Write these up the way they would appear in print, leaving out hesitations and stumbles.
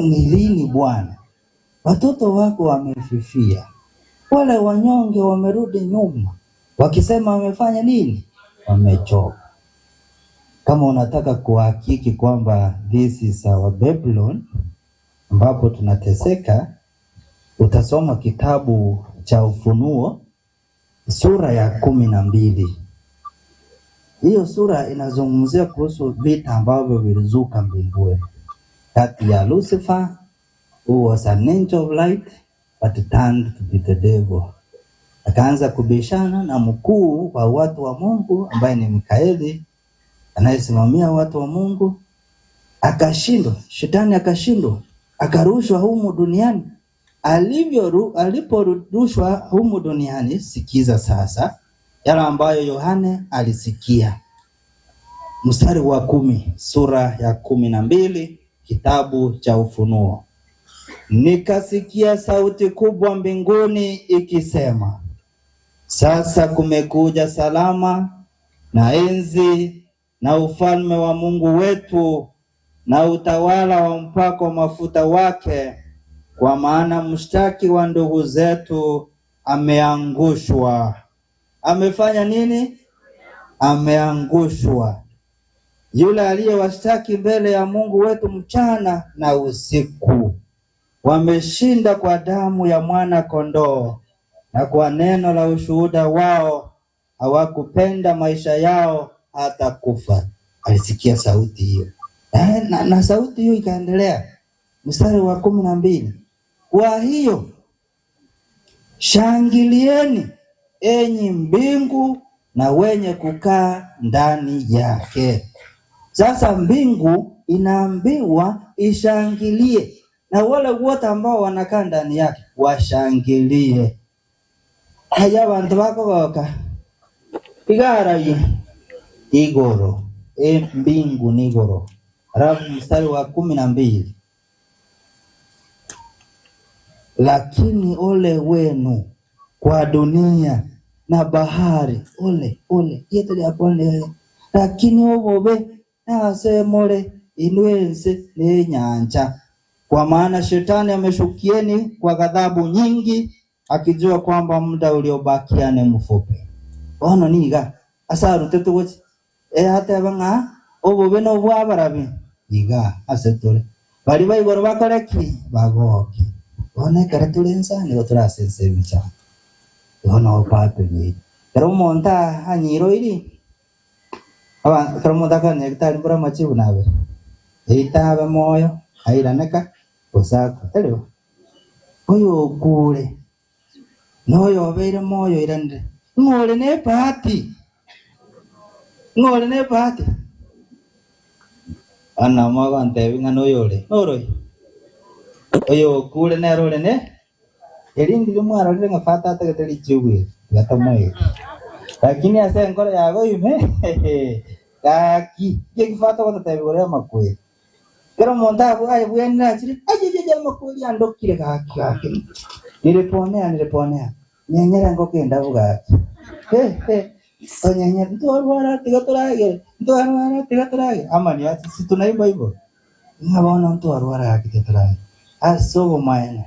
Ni lini Bwana? Watoto wako wamefifia, wale wanyonge wamerudi nyuma, wakisema wamefanya nini? Wamechoka. Kama unataka kuhakiki kwamba this is our Babylon ambapo tunateseka, utasoma kitabu cha Ufunuo sura ya 12. Hiyo sura inazungumzia kuhusu vita ambavyo vilizuka mbinguni kati ya Lucifer who was an angel of light but turned to be the devil. Akaanza kubishana na mkuu wa watu wa Mungu ambaye ni Mikaeli anayesimamia watu wa Mungu, akashindwa. Shetani akashindwa, akarushwa humu duniani. Alivyo aliporushwa humu duniani, sikiza sasa yale ambayo Yohane alisikia. Mstari wa 10 sura ya 12 kitabu cha Ufunuo. Nikasikia sauti kubwa mbinguni ikisema, sasa kumekuja salama na enzi na ufalme wa Mungu wetu na utawala wa mpako mafuta wake, kwa maana mshtaki wa ndugu zetu ameangushwa. Amefanya nini? Ameangushwa. Yule aliyewashtaki mbele ya Mungu wetu mchana na usiku. Wameshinda kwa damu ya mwana kondoo na kwa neno la ushuhuda wao, hawakupenda maisha yao hata kufa. Alisikia sauti hiyo na sauti hiyo ikaendelea. Mstari wa 12, kwa hiyo shangilieni enyi mbingu na wenye kukaa ndani yake. Sasa mbingu inaambiwa ishangilie na wale wote ambao wanakaa ndani yake washangilie. Haya bantu bakogoka igaraye igoro e mbingu ni igoro. Alafu mstari wa 12, lakini ole wenu kwa dunia na bahari. Ole ole yetu ya pole, lakini obobe nasemole inwense ne nyanja, kwa maana shetani ameshukieni kwa ghadhabu nyingi, akijua kwamba muda uliobakia ni mfupi. Bono niga asarute tugochi hata banga obobe no bwabarabi iga asetore bari baigoro bakoreki bagoke one kare turi nsani goturasese emicha bono opape bi kero omonto anyiroiri aba kero omonto akanyagitari mbura amachibu nabe eitabe moyo airaneka osako taribo oyo okure noyo obeire moyo iranire ng'ore ne bahati ng'ore ne bahati ana mwagontebi ng'a noyore noroi oyo okure nere ore ne erindi rimwarorire ng'a fata atagete richibu eri gatamoire lakini ase enkoro yago ime gaki gekifata gototebi igoro ya amakweri kero omonto abwenire achire ajejeje amakweri andokire gaki gaki niliponea niliponea nyenyera ngoko endabu gaki onyenyera ntwarwara tiga turagere ntwarwara tiga turagere ama ni ati si tunaimba hivyo ng'a bono ntwarwara gaki tiga turagere ase obomaene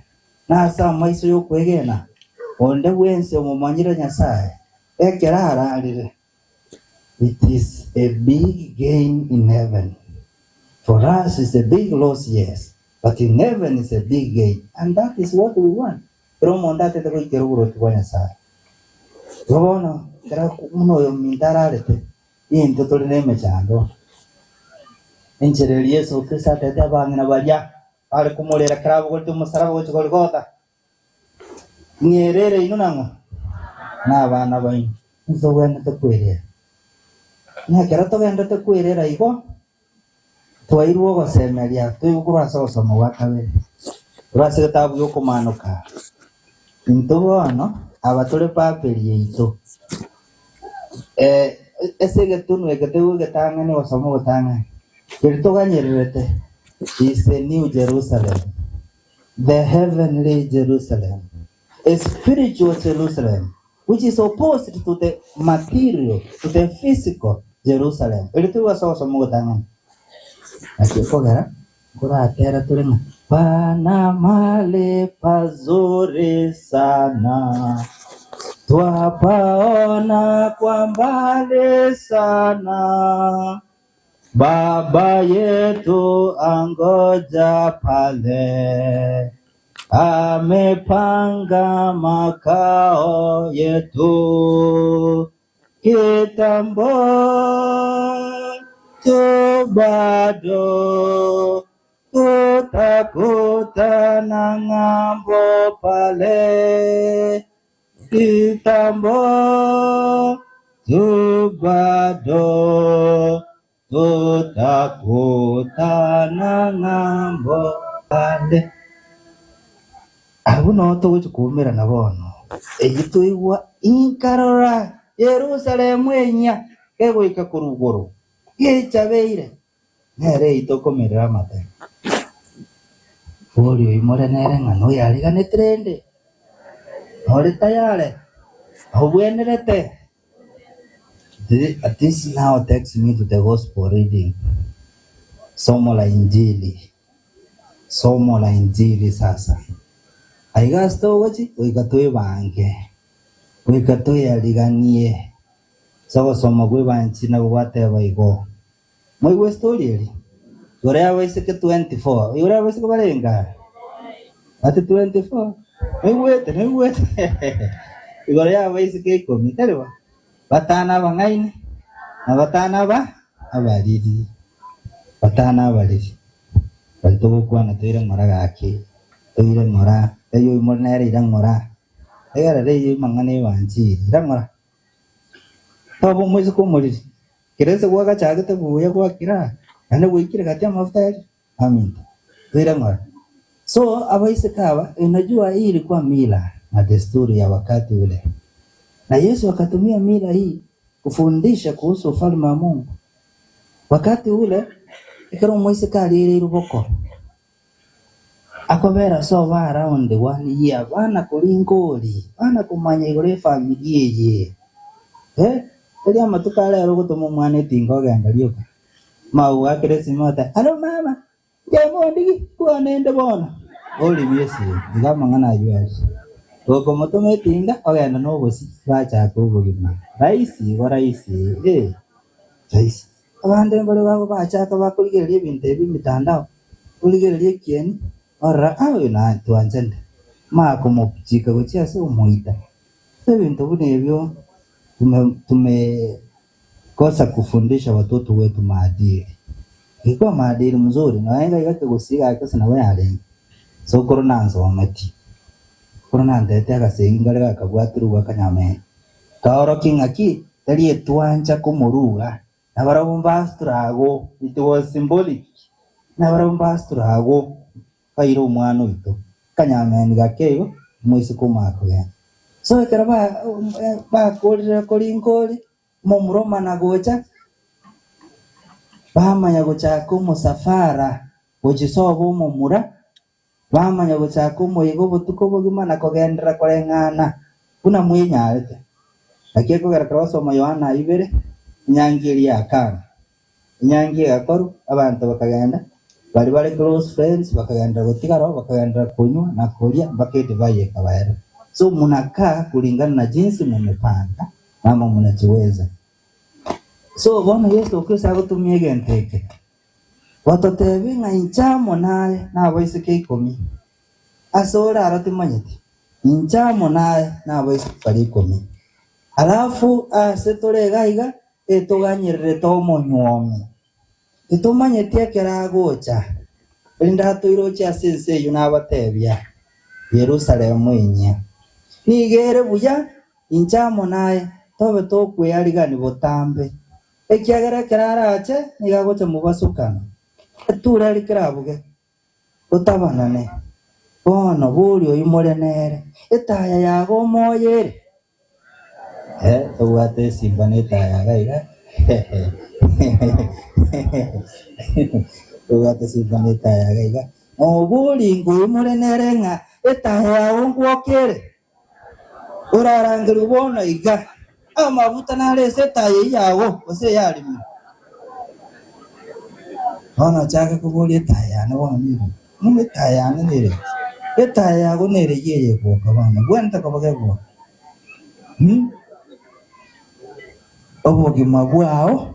na ase amaiso yokwegena onde bwensi omomanyire Nyasaye ekero ararire. It is a big gain in heaven. For us it's a big loss, yes, but in heaven it's a big gain, and that is what we want. Kero omonto atete goikera oboroti bwa Nyasaye igo bono ekero buna oyo ominto ararete intwe tore na emechando enchera eria Yeso Kristo atete abang'ina baria bare komorera ekero abogoreti omosaraba gochia Golgotha, ng'erere inwe nang'o na abana baino ntogwenerete kwerera. Ng'a ekero togenderete kwerera igo twairwe ogosemeria toigwe korwa ase ogosoma gwa kabere korwa ase egetabu gia okomanoka intwe bono aba tore paperi yaito ase egetunu eke toigwe egetang'ani ogosoma ogotang'ani keri toganyererete is a new Jerusalem, the heavenly Jerusalem, a spiritual Jerusalem which is opposed to the material, to the physical Jerusalem. Eri toigwe ase ogosoma ogotang'ani naki ekogera nkoratera tore ng'a Pana mahali pazuri sana, twapaona kwa mbali sana. Baba yetu angoja pale, amepanga makao yetu kitambo tu bado tutakutana ng'ambo pale kitambo tu bado tutakutana ng'ambo pale. Abwo noo togochia koumerana bono, eyio toigwa inkarora Yerusalemu enyia kegoika korwa igoro, gechabeire, nere eyio tokomerera amatemo. Boria oimore nere ng'a noyariganeti rende, nore tayare, obwenerete. This now takes me to the gospel reading, somo la injili, somo la injili sasa. Aiga ase togochi goika twebange, goika toyariganie ase ogosoma kw'ebanchi nabo gwateba igo. Moigwe estory eria? Igoro y'abaiseke 24, igoro y'abaiseke barenge aa? Ati 24? Noigwete, noigwete? Igoro y'abaiseke ikomi, tari bo? Batano abang'aini, na batano aba abariri, batano abariri. Bari togokwana toire ng'ora gaki, toire ng'ora, taiyo oimore nere ira ng'ora, egere riria amang'ana ebanchiri, ira ng'ora. Toba omoiseke omoriri, kera ense gwagachagete buya gwakira, naende gwaikire gati amafuta aria, aminto, toire ng'ora. So abaiseke aba, unajua hii ilikuwa mila na desturi ya wakati ule, na Yesu akatumia mila hii kufundisha kuhusu ufalme wa Mungu. Wakati ule, ekero omoiseke ariereirwe boko, akobera sobo around one year, bana koringa ori, bana komanya igoro efamiri eye. Eh, tari amatuko are ere ogotoma omwana etinga ogenda rioka. Magwa akere esime ogoteba, Hallo mama, Inche mondigi kwane inde bono, orimie esegi, iga amang'ana ayio aria. Gokomotoma etinga, ogenda nobosie, bachaka obogima. Rahisi igo rahisi, eh, rahisi. Abande mbare bago bachaka bakorigereria ebinto ebi emitandao, origereria ekieni, orora ah oyo naye twanchande. Makomochika gochia ase omoita. Ebinto buna ebio tume tumekosa kufundisha watoto wetu maadili. Ilikuwa maadili mzuri nonya iga iga kegusii gaki gose nabo yarenge. Sokoro nansometi, sokoro nantete agasegi nkare gakabwatirwe gakanyamena. Kaorokia ng'aki tari etwancha komoruga nabarabwo mbastrago, it was symbolic, nabarabwo mbastrago baire omwana oito. Akanyameni gake igo omoiseke omanye kogenda. So ekero ba bakorire koringa oria, Momura omana gocha, bamanya gochaka omosafara gochia sobo omomura, bamanya gochaka omoyega obotuko obogima na kogenderera koreng'ana buna mwenyarete. Naki ekogera ekero gwasoma Yohana ibere, enyangi eria ya Kana, enyangi egakorwa, abanto bakagenda, baria bare close friends bakagenderera gotigara oo, bakagenderera konywa na koria mpaka edivai ekabaera. So munakaa kulingana na jinsi mumepanga Mama munachiweza. So bono Yeso Kristo agotumia egento eke gototebia ng'a inche amo naye nabaiseke ikomi, ase ore aro timanyeti, inche amo naye nabaiseke baria ikomi. Alafu ase tore iga iga etoganyererete omonywomi, titomanyeti ekero agocha, erinde atoiroche ase ense eyio nabatebia, Yerusalemu enyia. Nigo ere buya Inche amo naye tobe tokwearigania botambe, ekiagera ekero arache nigo agocha mobasokano, etura eria kerabuge, totabanane. Bono boria oimore nere, Etaya yago omoyo ere? Eh, tobwate esimba na etaya iga iga. Tobwate esimba na etaya iga iga. Noborie ngoimore nere ng'a etaya yago ngwoka ere? Orarangerigwe bono iga, amafuta nare ase etaya eyio yago, gose eyarimire. Bono ochake koboria etaya yane bono nigo. Ng'o etaya yane nere? Etaya yago nere eyio eyegwoka bono, bwenerete koba gegwoka. Hmm? Obogima bwao,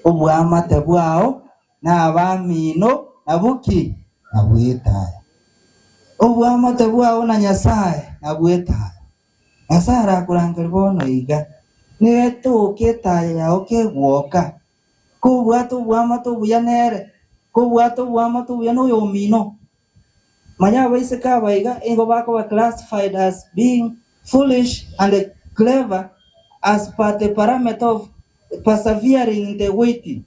obwamate bwao, na abamino, nabwo ki? Nabwo etaya. Obwamate bwao na Nyasae, nabwo etaya. Nyasae arakorangerie bono iga, netoke etaya yao kegwoka, Kobwate oboamate obuya nere, kobwate oboamate obuya noyomino. Manya abaiseke aba iga nigo bakoba classified as being foolish and clever as per the parameter of persevering in the waiting.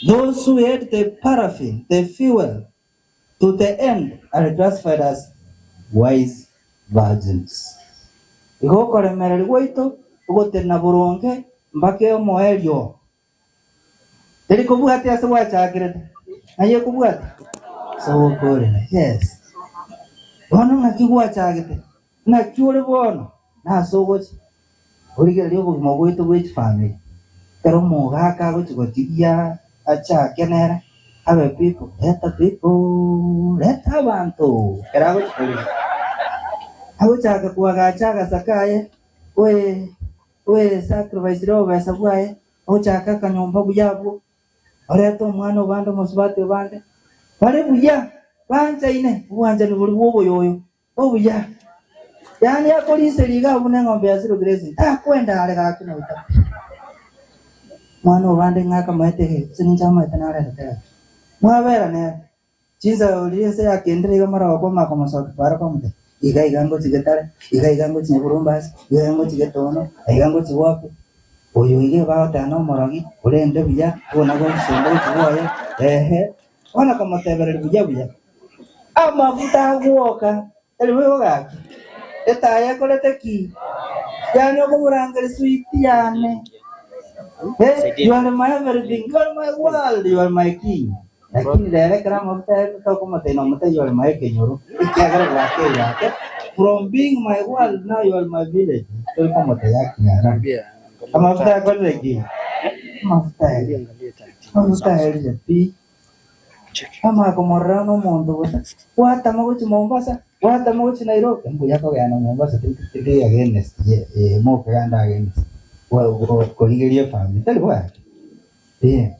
Those who had the paraffin, the fuel, to the end are classified as wise virgins. Igo okoremereria gwaito ogotenena boronge mpaka omoerio oo. Teri kobwatia ase gwachakirete, ng'ai ekobwatia? Ase ogokoorera. Yes. Bono ng'aki gwachagete? Naki ore bono? Nase ogocha. Origererie obogima bwaito bwe chifamiri. Ekero omogaka agochia gotigia achake nere abe people, leta people, leta abanto, ekero agochia korigia. Agochaka koagacha agasaka aye, we we sacrificire obobesa bwaye, ogochaka akanyomba buya abwo, orete omwana obande omosubati obande, bare buya, banchaine, obwanchani boria bwa oboyoyo. Obuya, yaani akoriseria iga buna eng'ombe ya zero grazing, takwenda are gaki noita pi. Mwana obande ng'a akamaete ge, ase ninche amaete narerete gaki. Mwabera nere, chinsa riria ense yakendire iga mara gokoma akomosokia kware komotebia, iga iga ngochi Getare, iga iga ngochi Nyaburumba ase, iga iga ngochi Getono, iga ngochi wapi. Oyo iga ebagoteba nomorogi, orende buya, buna gosonda gochi bwoye, ehe, bono akomotebereria buya buya. Amafuta agwoka, tari boigo gaki? Etaya ekorete ki? Yaani okomorangeria sweet yane. Eh, you are my everything, you are my world, you are my king. Lakini rero ekero amafuta aye tokomotebia nomotebia you are my ekenyoro, ekiagera gwakeire ake, from being my world now you are my village. Tori komotebia akiara. Amafuta akorire ki? Amafuta aerire. Amafuta aerire pi. Bamanya komorora nomonto gose gwatama gochia Mombasa, gwatama gochia Nairobi, mbuya kogenda Mombasa tindi against ye mokogenda against korigeria efamiri tari bwango eh.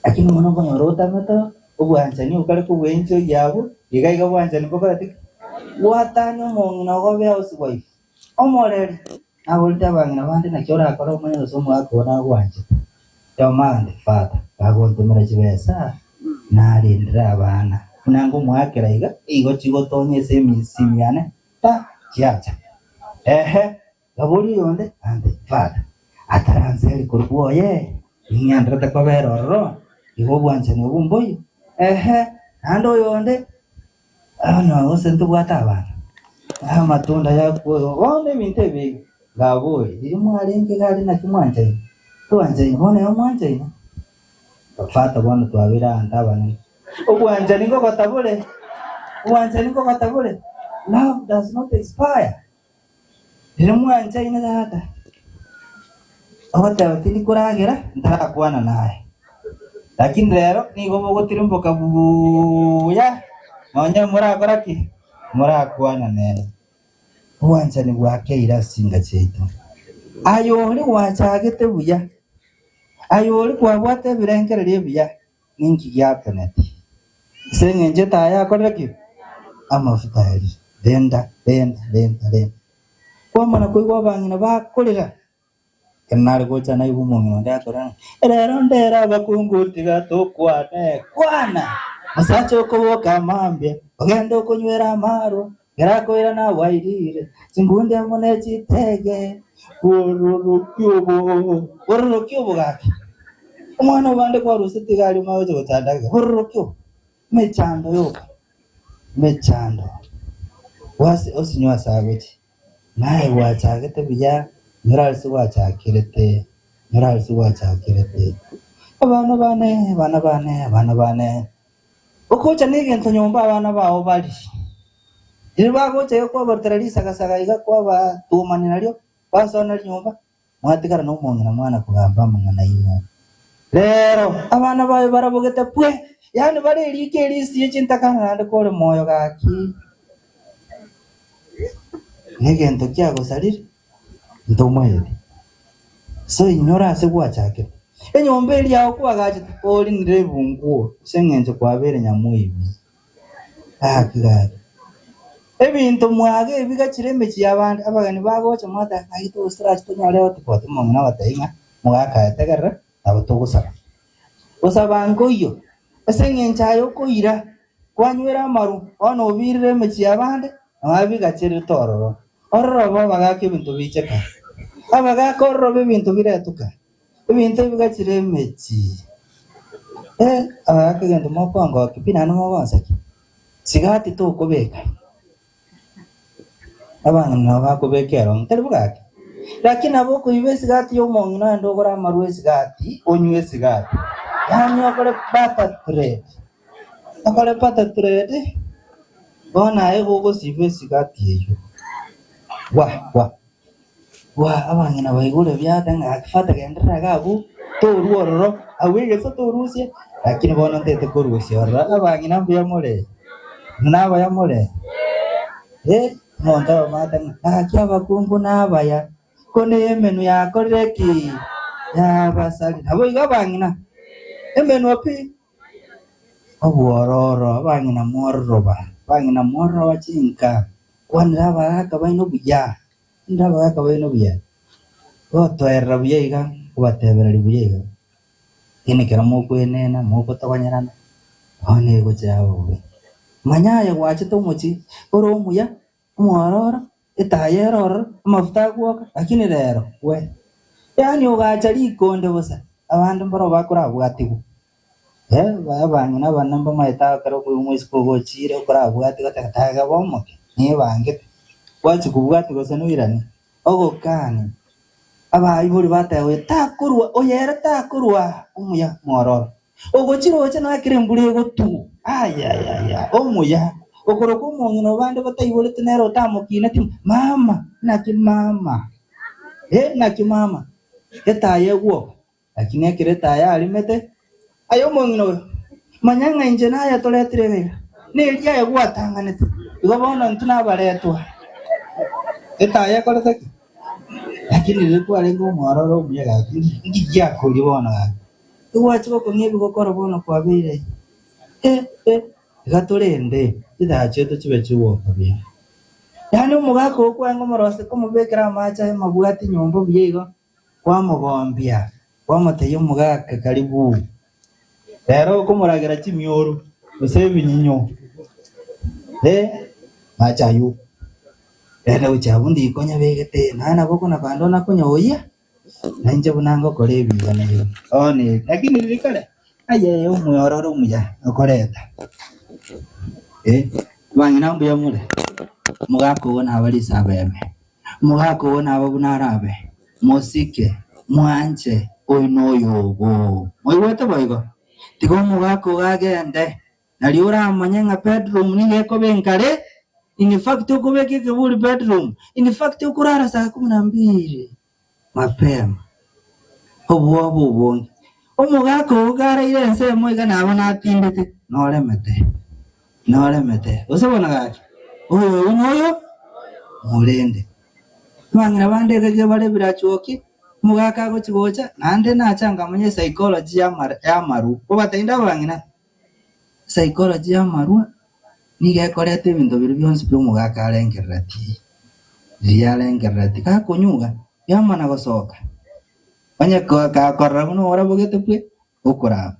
Lakini bono okonyora otamete obwanchani okare kobua enchwa eyio abwo, iga iga obwanchani mbokoreti ki? Gwatania omong'ina ogobe house wife, omoreri, Naborete abang'ina bande naki orakore omanye gose omogaka oo nagwanchete. Your mother and father bagontomera chibesa narendere abana buna ngomoakera iga igo chigotonya ase emisimi yane ta chiacha. Ehe ngaboria oyonde and father ataranseri korwa bwoye ning'enderete kobera ororo igo obwanchani obwo mboiyo. Ehe naende oyonde Bono gose ntobwate abana, amatunda yakwo bono ebinto ebi ngaborie, riria mwarenge iga aria naki mwanchaine? Twanchaine, bono iga mwanchaine? Fata bono twabeire abanto abanene. Obwanchani nkogota bore, obwanchani nkogota bore, love does not expire. Riria mwanchaine tata, ogoteba tindi koragera ntarakwana naye, lakini rero nigo bogotirimboka buya nonye morakora ki? Morakwana nere. Obwanchani bwakeire ase chinka chiaito. Aye oria gwachagete buya, aye oria kwabwate ebirengererio ebiya, ninki giateneti? Ase engencho etaya yakorire ki? Amafuta aria. Renda, renda, renda, renda. Kwamana koigwa abang'ina bakorera, ekero nare gocha naigwa omong'ina onde akorera ng'a, rero ndere abakungu tiga tokwane, kwana! Omosacha okoboka mambia, ogende okonywera amarwa, ekero akoirana awairire, chingunde amo ne chitege, bororokia obo, bororokia obo gaki. Omwana obande kwarusete iga aria omanye gocha gochanda iga, bororokia obo, emechando yoka. Emechando, gwase osinywe ase agochia, naye gwachagete buya, nyora ase gwachakerete, nyora ase gwachakerete. Abana bane, abana bane, abana bane, okocha na egento nyomba abana bao barie, riria bagocha iga kwabarutera risagasaga iga kwabatuomania nario, basoa nario nyomba, Mwatigara nomong'ina mwana kogamba amang'ana aino. Rero abana baye barabogete pwe, Yaani bare eriko erisiye chintakana naende kore moyo gaki. Negento kiagosarire ntomoetie. So inyora ase gwachakire. Enyomba eria yao kwagachete orinire ebunguo ase eng'encho kwabeire nyamoibi. Gaki gaki. Ebinto mwaga ebigachire emechie y'abande, abageni bagocha mwateba ng'ai togose torache tonyore hotpot, omong'ina agotebi ng'a mogaka aye tegerera nabo togosaba. Gosaba nkoiyo, ase eng'encho aye okoira kwanywera amaru bono obirire emechie y'abande nabo bigacherete ororo. Ororo abagaka ebinto bicheka, abagaka ororo ebinto biretuka. Ebinto ebigachire emechie. Eh, abagaka egento mokongokia pi naende mogonseki. Sigati tokobeka. Abang'ina nabo bakobeka erong'i, tari bogaki? Lakini nabo okoiba esigati ya omong'ina ogende ogore amarwa esigati, onywe esigati. Yaani okore barter trade. Okore barter trade, bono aye gogosiba esigati eywo. Gwa gwa. Gwa abang'ina baigure biate ng'a gaki fata genderera iga abwo, torua ororo, abwo egesa torusie, lakini bono ntete korusia ororo. Abang'ina mbuya more? Nabaya more? Eh, omonto oyomo agoteba ng'a gaki abakungu nabaya, ko neye emenwa yakorire ki? Yabasarire. Naboigo abang'ina, emenwa pi, Obwororo, abang'ina mwororoba, abang'ina mwororoba chinka, kwanera abagaaka baino buya, kwanera abagaaka baino buya, gotoerera buya iga, kobatebereria buya iga. Lakini ekero mokwenena, mogotogonyerana, bono egocha yaba bobe. Manya aye gwachete omochie ore omuya, omwororo, etaya ere ororo, amafuta agwoka, lakini rero we, yaani ogacha rikonde bosa, abande mbaro bakorabwatigwe. Eh, abang'ina abana mbamaete ekero okoigwa omoiseke ogochiire okorabwatigwe oteba tageba omoke, nebangete. Gwachia kobwatia gose noirane, ogokani, abaibori bateba oyo takorwa, oyo ere takorwa omuya mwororo. Ogochiroche nonya ekero embura egotuu, ayayaya, omuya, okorokwa omong'ina obande bataiboretwe nere otamokineti, mama, naki mama, eh, naki mama, etaya egwoka, lakini ekero etaya yarimete, aye omong'ina oyo, manya ng'a inche naye toretire iga iga, neria aye gwatang'anete, igo bono intwe nabaretwa. Etaya ekorete ki? Lakini riria kwarenge omwororo omuya gaki, nki giakoria bono gaki? Egwacha gokong'ia ebigokoro bono kwabeire eh eh iga torende chitaya chiaito chibe chigwoka buya. Yaani omogaka oo kwarenge omorosia komobekera amache aye mabwati nyomba buya igo, kwamogombia, kwamotebia omogaka karibu. Rero okomoragera chimioro gose ebinyinyo eh mache aywo. Rende gochia abwo ndiko nyabegete naye nabo okona kogenda ona konyoyia. Na inche buna ngokora ebiga nere one eri, lakini riria kare aye omwororo omuya okoreta. Eh, abang'ina mbuya more, omogaka ogo naba risabo eme, omogaka ogo naba buna arabe, mosike, mwanche oino oyo ogo. Moigwete boigo? Tiga omogaka ogo agende, Nario oramanye ng'a bedroom nigo ekoba enkare, in fact okobeka ekeburi bedroom, in fact okorara saa kumi na mbili mapema, obwoba obonge. Omogaka oo karaire ensemo iga nabo natindete, noremete, noremete. Gose bono gaki, oyo oyo noyo morende. Abang'ina bande iga iga bare ebirachuoki, omogaka agochi gocha, naende nacha nkamanya epsychology y'amar y'amarwa, kobatebia abang'ina. Psychology y'amarwa nigo ekoreta ebinto biria bionsi pi omogaka arengereretie, riria arengereretie gakonyuga biamana gosoka, onye gakorora buna orabogete bwe, okoraba,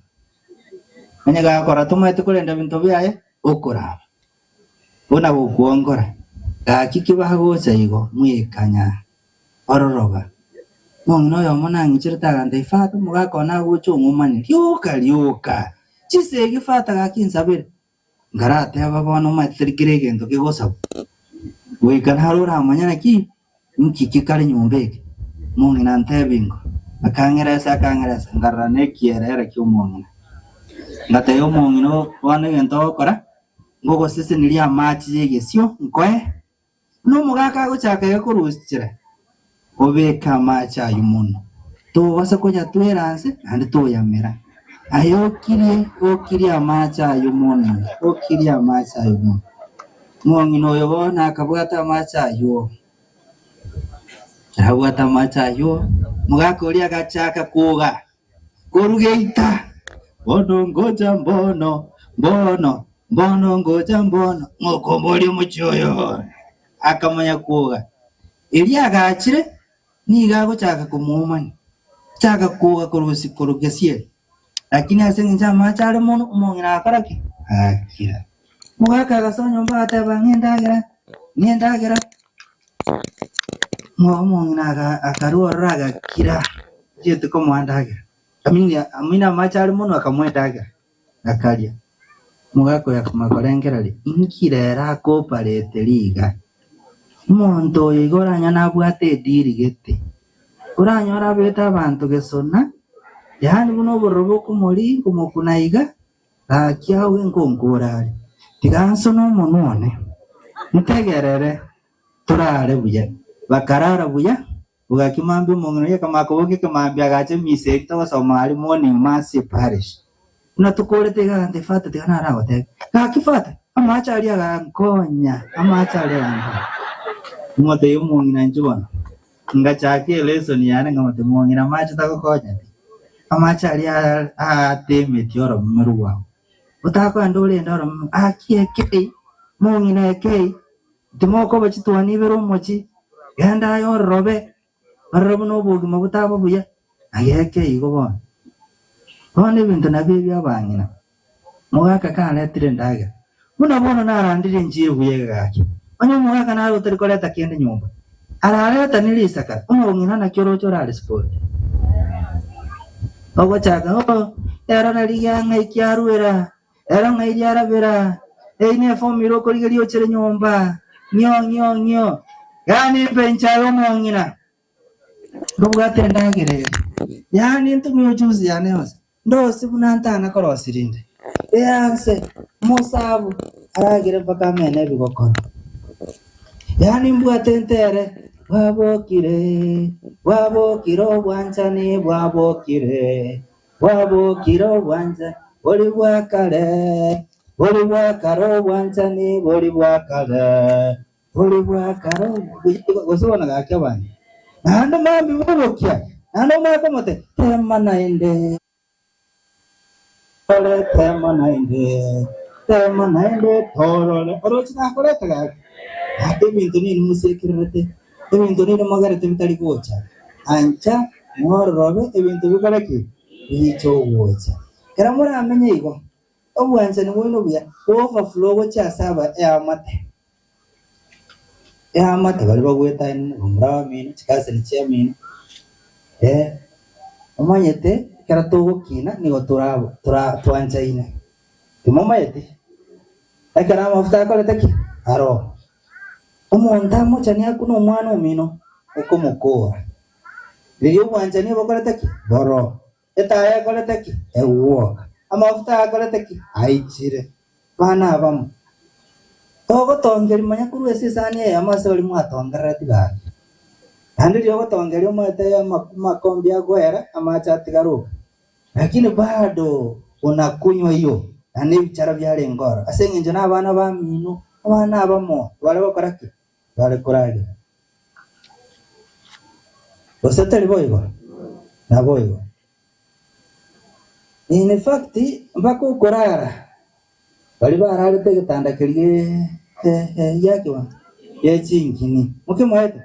onye gakorora tomaeti korenda binto biaye, okoraba, buna gokwongora, gaki ki bagocha igo mwekanya. Ororoba, Omong'ina oyomo nang'icherete agantebia, Fata, omogaka one agocha ong'umanie rioka rioka, chisegi Fata gaki nsabere. Nkarateba bono omanyete tari kera egento kegosabwa, goika naro oramanye naki nki kekare nyomba eke. Omong'ina antebi ingo, akang'eresa akang'eresa, nkarora nekierere ki'omong'ina. Ngatebia omong'ina oo bono egento ogokora, ngogoseseneria amache y'egesio nkoe. Buna omogaka agochaka iga korusichera, obeke amache ayio mono, tobasa koyatwera nse naende toyamera. Aye okirie, okirie amache ayio mono, okirie amache ayio mono. Omong'ina oyo bono akabwata amache ayio. Ekero abwate amache ayio, omogaka oria agachaka koga, koruga eita, Bono ngocha mbono, mbono, mbono ngocha mbono, ng'okomboria omochie oyo. Akamanya kwoga. Erio agachire, nigo agochaka komoomania, achaka kwoga korwa ase korwa gesieri. Lakini ase engencho amache are mono, omong'ina agakora ki? Agakira. Omogaka agasoa nyomba agateba, Ng'a endagera, ng'a endagera. Ng'a omong'ina aga akarua ororo agakira, achiete komoa endagera. Amini amina amache are mono akamoa endagera, akaria. Omogaka oyo akamanya korengereria, Inki rero akoparete riga? Omonto oyo iga oranyore nabwate ediri gete, oranyore abete abanto gesona, yaani buna obororo bokomoria komokuna iga, gaki agwo nkonkore are. Tiga nsone omonwa one, ntegerere torare buya. Bakarara buya, bogaki mambia omong'ina oria akamanya koboka ekemambia agacha emisa eria togosoma aria morning mass eparish. Buna tokorete iga agantebia Father tiga naragotebie, gaki Father, amache aria agankonya, amache aria agankonya. Ng'otebia omong'ina inche bono, ngachaka elesson yane nkamotebia omong'ina amache tagokonya pi, amache aria aatemeti oromeme rwao, otakoenda orende oromeme, gaki ekei, mong'ina ekei, timokoba chituoni ibere omochie, genda aye ororobe, Barore buna obogima botaba buya, na geke igo bono. Bono ebinto nabio ebi abang'ina, Omogaka karetire endagera, buna bono narandire enchiri buya egaki. Onye omogaka nare otari koreta kende nyomba, araretanie risakara, omong'ina naki oroche orarespond? Ogochaka, oh, ero narigia ng'ai kiaruera, Ero ng'ai riarabera, Eyio nefomire okorigeria ochere nyomba, ng'io, ng'io, ng'io. Yaani mpe inche aye omong'ina, ndobwate endagera ere, yaani ntumie ojuzi yane yonsi, ndose buna ntana korosia rinde. Eanse, omosabu, aragere mpaka amene ebigokoro. Yaani mbwate ntere, bwabokire, bwabokire obwanchani, bwabokire. Bwabokire obwanchani bori bwa kare, bori bwa kare obwanchani bori bwa kare, bori bwa kare gose bono gaki abande. Naende mambia bogokia, naende omanye komote tema naende, tore tema naende, tema naende torore. Oroche nakorete gaki? Gaki ebinto nini mosekererete. Ebinto ninde mogerete bitari gocha, ancha mwororobe ebinto bikore ki? Biiche ogocha. Ekero moramenye igo, obwanchani bwaino buya bo overflow gochia ase aba eamate. Eamate baria bagwetaine, bamura bamino, chikaseni chiamino, eh, omanyete ekero togokina nigo torabo tora twanchaine. Timomanyeti? Ekero amafuta akorete ki? Aroo. Omonto amochanie akune omwana omino, okomokoora. Riria obwanchani obokorete ki? Boroo. Etaya ekorete ki? Egwoka. Amafuta akorete ki? Aichire. Bana abamo, togotongeria manya korwa ase esani eyemo ase baria mwatongereretie gaki. Naende riria ogotongeria omanyete amakombi agoera, amache atigare oka. Lakini bado unakunywa hiyo, na nebichara biarenge oro, ase engencho nabana bamino, abana abamo, bare gokora ki? Bare koragera. Gose tari boigo? Naboigo. In fact, mpaka okorara, baria bararete egetanda keria giakiwa gie chingini, mokemoete?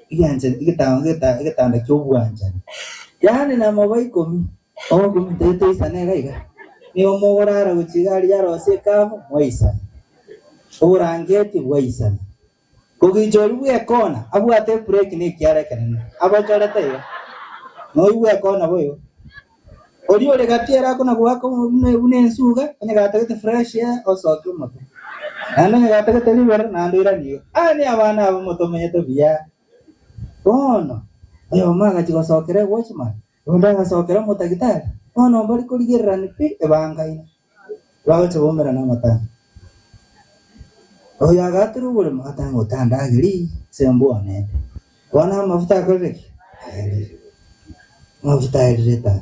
Egianchani, egetanda kia obwanchani. Yaani namoba ikomi, ogominto toisane iga iga, nigo mogorara gochia iga aria arosie ekafu, mwaisana, oborangeti bwaisana. Kogicha oria bw'ekona abwate ebreki na ekiara ekenene, abochorete iga, noigwe ekona boigo. Oria ore gati ere akona goaka buna ensuga, onye gatagete fresh air, osoke omotwe. Naende onye gatagete ribero, naende oiranie iga. Aya ni abana aba motomenyete buya. Bono, oyomo agachia gosokera ewatchman, onde agasokera omotagitari, bono mbari korigererani pi ebangaine. Bagocha baumerana amatanga. Oyo agaterwa oboremo, agatanga otandageri ase embwana ende. Bono amafuta akorire ki? Aerire. Amafuta aerire tari.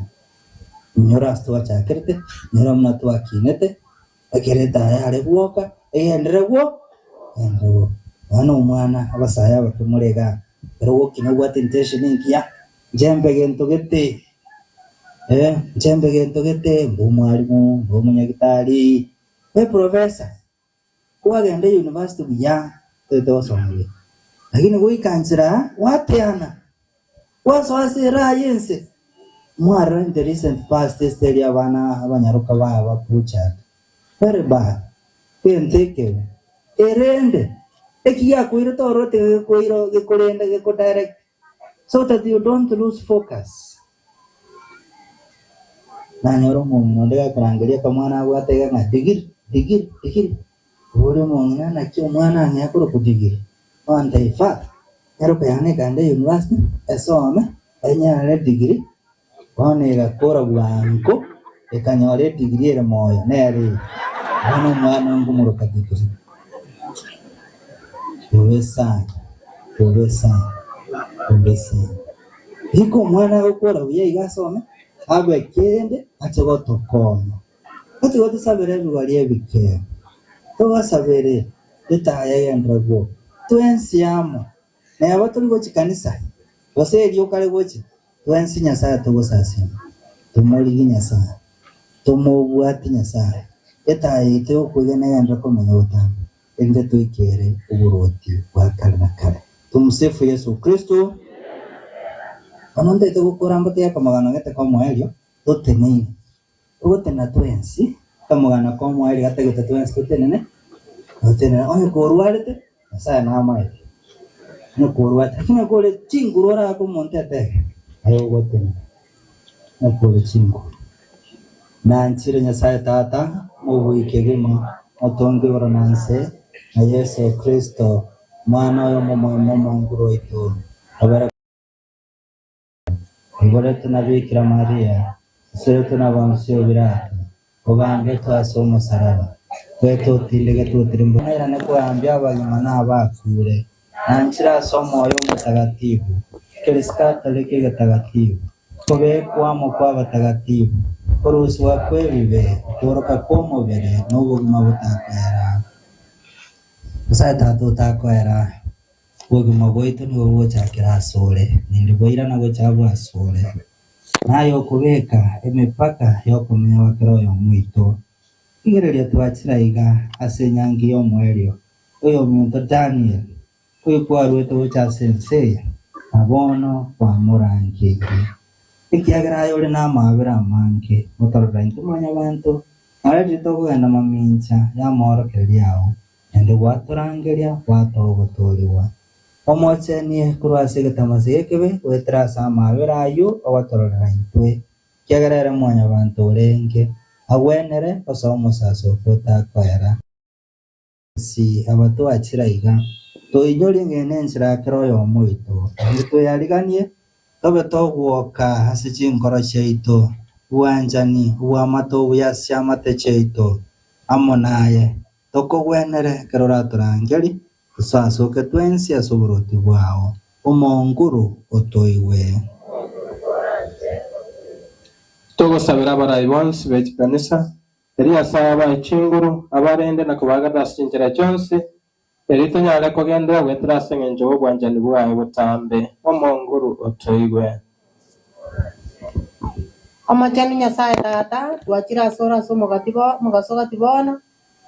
Inyora ase twachakerete, inyora buna twakinete, ekero etaya yare gwoka, egenderere gwo egenderere gwoka. Bono omwana, abasae abake more igaa, ekero ogokina obwate intention engiya, inche mbe gento gete, eh, inche mbe gento gete, mbe omwalimu, mbe omonyagitari, mbe eprofessor. Kwagenda eyunivasiti buya, toete gosoma buya, lakini goika nchera aa gwateana, gwasoa ase eraha y'ense. Mwarora in the recent past ase eria abana abanyaroka baba butchered. Very bad. Egento ekebe. Erende, eki giakoirete ororo tiga gekoira gekorende gekodirect so that you don't lose focus. Nanyora omong'ina onde gakorangeria akamwana abwate iga ng'a Digiri, Digiri, Digiri. Boria omong'ina naki omwana ang'e akorokwa Digiri. Ontebia, Father, nyaroka yane ekagenda eyunivasiti, esome, enyare edigiri, bono egakora bwango, ekanyora edigiri ere moyo, nere eye. Bono omwana nkomoroka Digiri. Bobe sana, bobe sana, bobe sana. Rika omwana agokora buya iga asome, abe kende ache gotokonya. Gatiga tosabere ebigori ebike, tobasabere etaya egenderere gwoka. Twensi amo, neba tori gochia kanisa, gose erio okare gochia, twensi Nyasae togosasima, tomorigie Nyasae, tomobwatie Nyasae, etaya yaito y'okwegena egenderere komenya botambe, erinde toikere oboruoti bwa kare na kare. Tumsifu Yesu Kristo. Bono ntaete gokora mbote y'akamogano gete k'omoerio, toteneine. Togotenena twensi, akamogano k'omoerio gatagete twensi totenene, totenene. Onye korwarete, Nyasaye namaete. Onye korwarete, lakini onye kore chinguru orake omonto etebe, aye ogotenena. Onye kore chinguru. Nanchire Nyasaye Tata, Mobui kegima, Motongi igoro na nse, na Yeso Kristo, Omwana oye omomoima Omonguru oito, obere Oiboretwe na Bikira Maria, osiretwe na Ponsio Pilato, obambetwe ase omosaraba, kwete otindegetwe otirimboke. Nairane koyambia abagima na abakure, nanchire ase Omoyo Omotagatifu, Ekeresia Katoliki egetagatifu, okobekwa amo kw'abatagatifu, okorusigwa kw'ebibe, okooroka kw'omobere, na obogima botakoera. Nyasae Tata otakoera. Obogima bwaito nigo bogochakera asore, naende bwairana gocha abwo asore. Naye okobeka emepaka y'okomenya gwa kera oyomo oito. Rigereria twachire aiga ase enyangi y'omoerio oyominto Daniel, oyio kwaruete gocha ase ense eye, na bono kwamorangeirie. Ekiagera aye ore namaabera amange, gotorora intwe mwanyabanto, noria tokogenda mamincha y'amorokererio ao. Naende gwatorangeria, gwatoa ogotoorigwa. Omochenie korwa ase egetamase gi'ekibe goetera ase amaabera ayio ogotororera intwe, ekiagera ere Mwanyabaanto orenge, agwenere gosoa omosasoko otakoera. Bonsi abatwachire aiga, toinyorie ng'a nenchera ya kera oyomo oito, naende toyariganie, tobe togwoka ase chinkoro chiaito, obwanchani, obwamate obuya ase chiamate chiaito, amo naye. Tokogwenere ekero oratorangerie, tosasoke twensi ase oboruoti bwao, Omonguru otoigwe. Togosabera abarai bonsi be chikanisa, erio Nyasae abae chinguru, abarende na kobaagacha ase chinchera chionsi, erio tonyare kogenderera goetera ase engencho y'obwanchani bwaye botambe. Omonguru otoigwe. Omochenu Nyasae Tata, twachire asore ase omogati bo omogaso gati bono,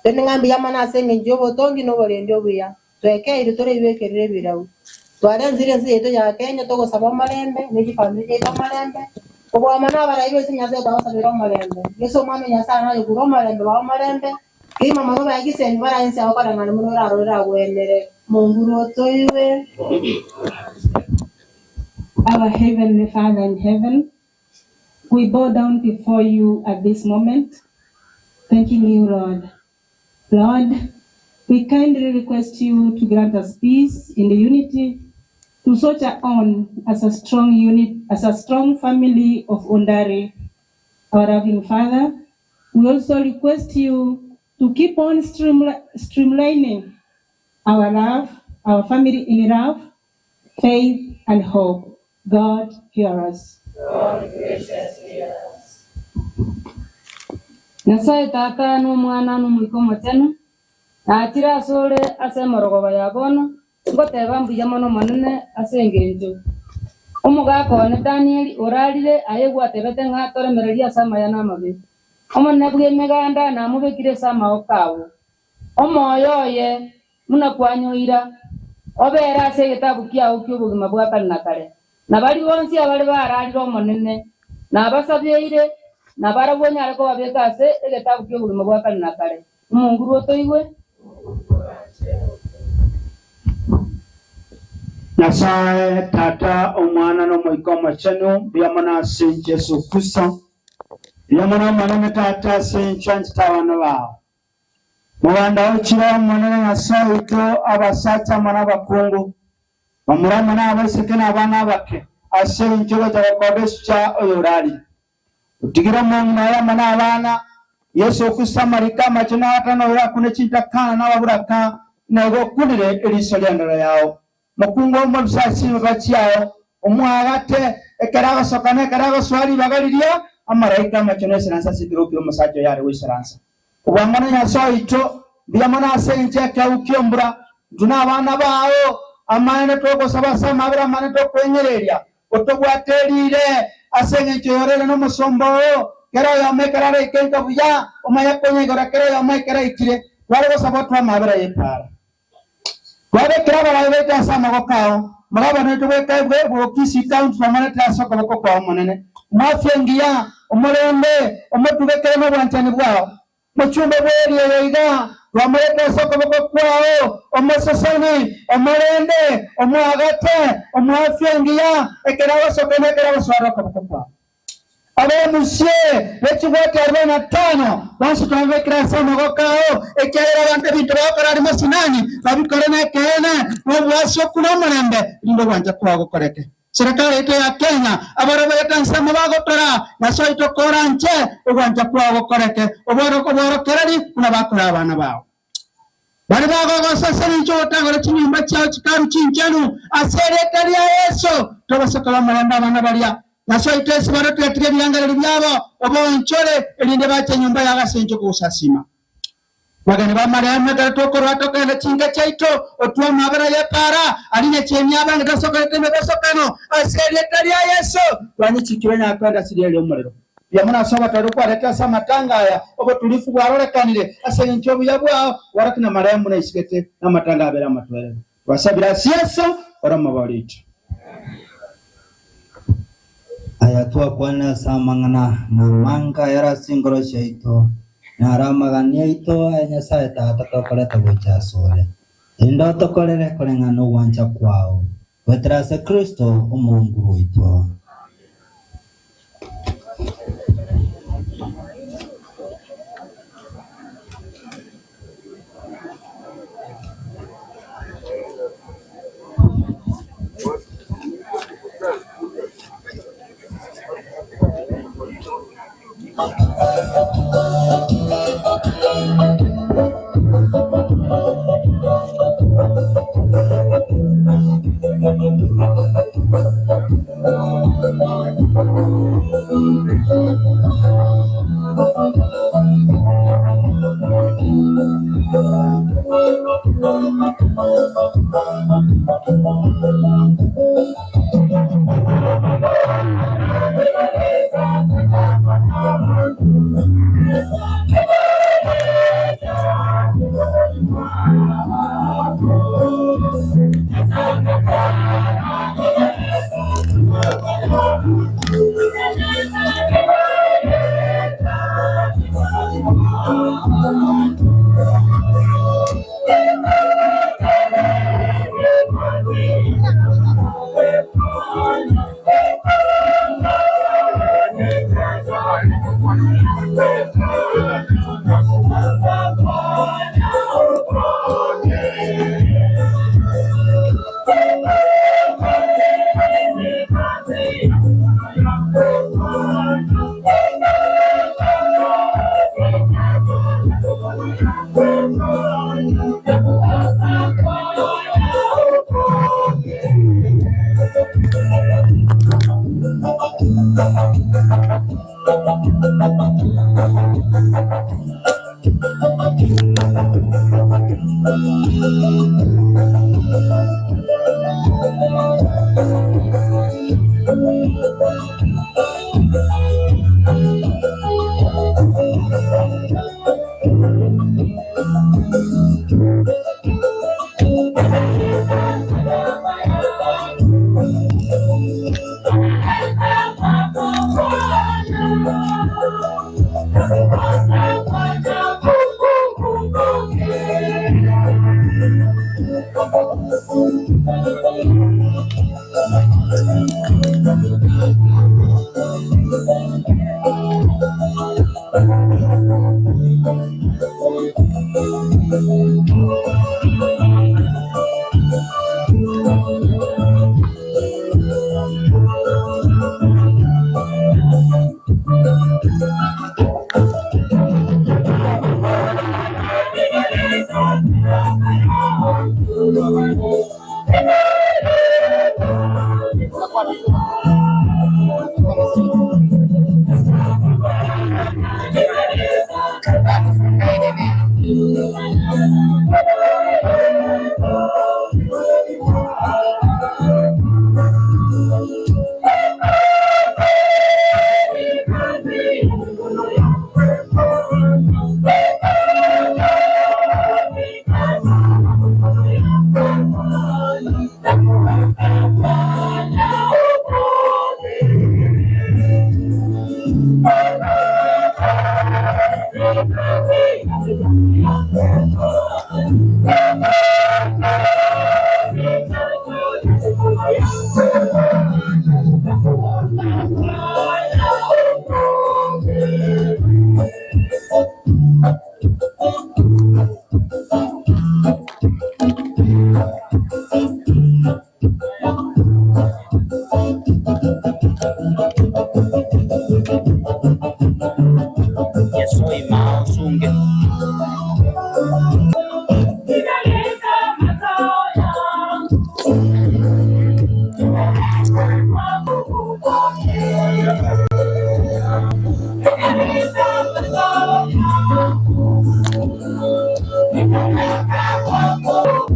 Tore ng'a mbuya mono ase engencho y'obotongi na oborendi obuya, twekeirwe tore ebibekerero ebirau. Twarenzire ense yaito ya Kenya togosaba omorembe, ne chifamiri chiaito omorembe, kobua mono abarai b'ense Nyasae twabasabera omorembe. Yeso Omwana o Nyasae naye okure omorembe bae omorembe, kegima mono bae chisemi barae ense yabo koreng'ana buna orarore agwenere. Monguru otoigwe. Our Heavenly Father in heaven, we bow down before you at this moment, thanking you, Lord. Lord, we kindly request you to grant us peace and unity to soldier on as a strong unit, as a strong family of Ondari. Our loving Father, we also request you to keep on streamlining our love, our family in love, faith, and hope. God, hear us. Nyasaye Tata na Omwana na Omoika Omochenu, nachire asore ase emorogoba ya bono, ngoteba mbuya mono Omonene ase engencho. Omogaka one Danieli orarire aye gwatebete ng'a toremererie ase amaya na amabe. Omonene bw'emeganda namobekire ase amaoko ao. Omoyo oye, buna kwanyoira, obeere ase egetabu kiao ki'obogima bwa kare na kare. Na baria bonsi abare bararire Omonene, nabasabeire, na barabwo onyare kobabeka ase egetabu ki'obogima bwa kare na kare. Omonguru otoigwe. Nyasae, Tata, Omwana, na Omoika Omochenu, mbuya mono ase inche Yeso Kristo, mbuya mono Omonene Tata ase inche anchete abana bao. Moganda ochire Omonene Nyasae oito, abasacha amo nabakungu, bamura amo nabaiseke na abana abake, ase inche gocha gokoba esucha oyorarire. Otigire omong'ina oye amo nabana, Yeso Kristo amariko amachenu agatana oyorakune chintakana na ababuraka, na igo okunire eriso ri'endoro yao. Mokungu omobisa ase chimbaba chiao, omoagate, ekero agosoka na ekero agosoa ribaga riria, amaraika amachenu aisaranse ase ekerogo ki'omosacha oyo are goisaransa. Kobua mono Nyasae oito, mbuya mono ase engencho y'ekeegu ki'embura, intwe nabana bao, amaene togosaba ase amabera amanene tokoeng'ereria, otobwate riire ase engencho yorere nomosomba oo, kera oyomo ekero araike inka buya, omanye konya igoro kera oyomo ekero aikire, tware gosaba otwe amabera y'epaara. Twabekire abarai baito ase amaboko ao, omogabane oito bw'ekeegwa bw'Okisii County twamoretire ase okoboko kwao Omonene. Omwafia engiya, omorembe, omotuge kere nobwanchani bwao. Mochumbe bw'eeri eye iga, twamoretire ase okoboko kwao, omoseseni, omorende, omoagate, omwafia engiya, ekero agosoka na ekero agosoera okoboko kwao. Abamusie be chigwati 45 bonsi twababekire ase amaboko ao, ekiagera abanto ebinto bagokora aria masinani babikore nekeene, na obwasioku na omorembe, erinde ogwancha kwao gokoreke. Serikali yaito ya Kenya, abarobegete ensemo bagotora, Nyasae oito koranche ogwancha kwao gokoreke, obworokereri buna bakora abana bao. Baria bagogosa ase engencho y'ogotagora chinyomba chiao chikaru chinchenu, ase erieta ria Yeso, tobase koba omorembe abana baria. Nyasae oito ase barabwo tigatige ebirengererio biabo, obaonchore, erinde bache enyomba yao ase engencho y'okogosasima. Bageni b'amaremo, ekero tokorua tokogenda chinka chiaito, otwe amabera y'epaara, aria nyachieni abange tosokerete emebasokano, ase erieta ria Yeso, twanyechikire onye akoenda ase riria ri'omorero. Mbuya mono ase obotoereru kwarete ase amatanga aya, obotulifu bwarorekanire ase engencho y'obuya bwao, bworokia namaremo buna aisigete, na amatanga abere amatoereru. Twasabire ase Yeso, ore Omobori oito. Aya twakwanire ase amang'ana na amanga ayare ase enkoro chiaito, naro amagani aito aye Nyasae Tata tokoreta gocha asore, erinde otokorere koreng'ana nogwancha kwao, goetera ase Kristo Omonguru oito.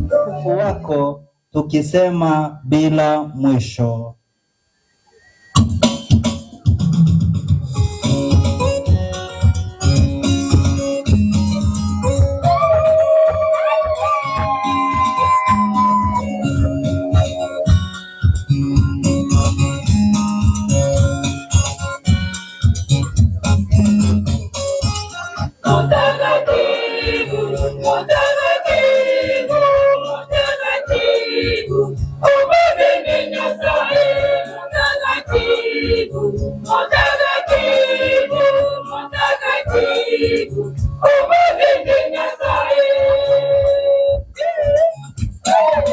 Utukufu wako tukisema bila mwisho. Thank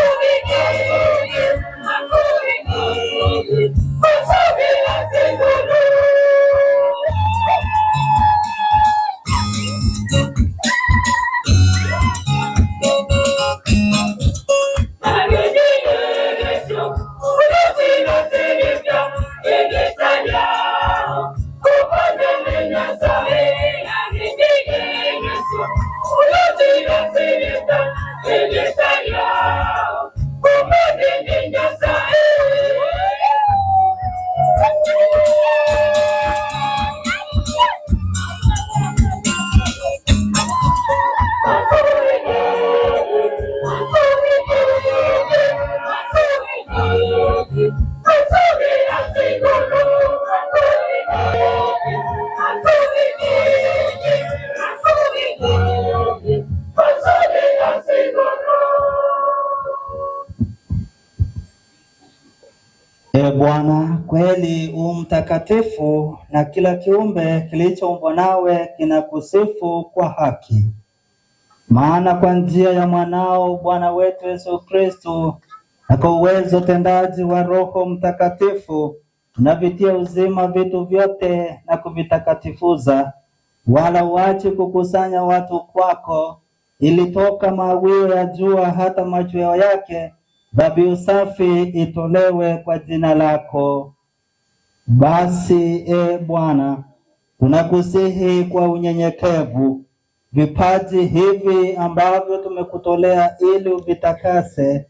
you. E Bwana, kweli u mtakatifu na kila kiumbe kilichoumbwa nawe kinakusifu kwa haki. Maana kwa njia ya mwanao Bwana wetu Yesu Kristo na kwa uwezo tendaji wa Roho Mtakatifu tunavitia uzima vitu vyote na kuvitakatifuza, wala uache kukusanya watu kwako, ili toka mawio ya jua hata machweo yake dhabihu safi itolewe kwa jina lako. Basi e Bwana, tunakusihi kwa unyenyekevu vipaji hivi ambavyo tumekutolea ili uvitakase,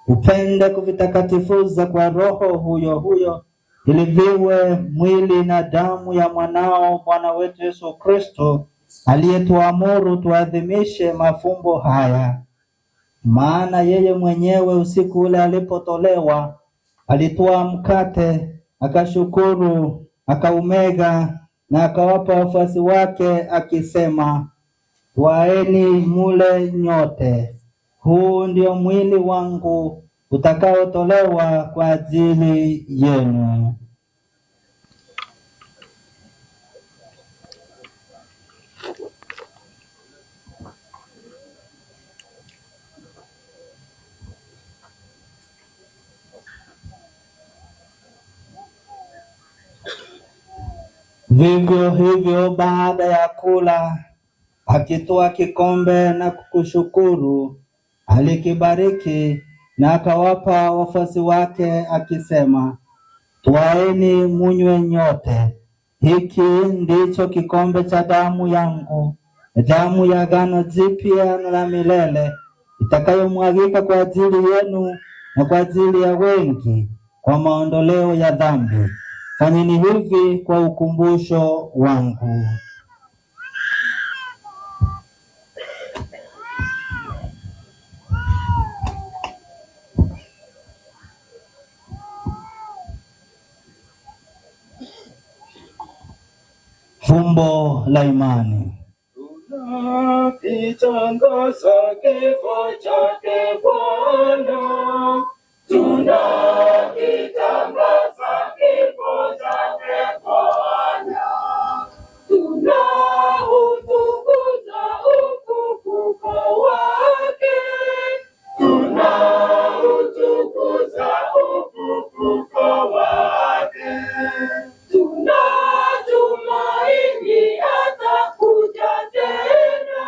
upende kuvitakatifuza kwa Roho huyo huyo, ili viwe mwili na damu ya mwanao Bwana wetu Yesu Kristo, aliyetuamuru tuadhimishe mafumbo haya. Maana yeye mwenyewe usiku ule alipotolewa, alitwaa mkate, akashukuru, akaumega na akawapa wafuasi wake akisema, Twaeni mule nyote, huu ndio mwili wangu utakaotolewa kwa ajili yenu. Vivyo hivyo baada ya kula, akitwaa kikombe na kukushukuru, alikibariki na akawapa wafuasi wake akisema, Twaeni munywe nyote, hiki ndicho kikombe cha damu yangu, damu ya agano jipya na la milele, itakayomwagika kwa ajili yenu na kwa ajili ya wengi kwa maondoleo ya dhambi. Fanyeni hivi kwa ukumbusho wangu. Fumbo la imani. Tunakitangaza kifo chake Bwana, tunakitangaza kifo chake Bwana, tunautukuza ufufuko wake, tunautukuza ufufuko wake, tunatumaini atakuja tena,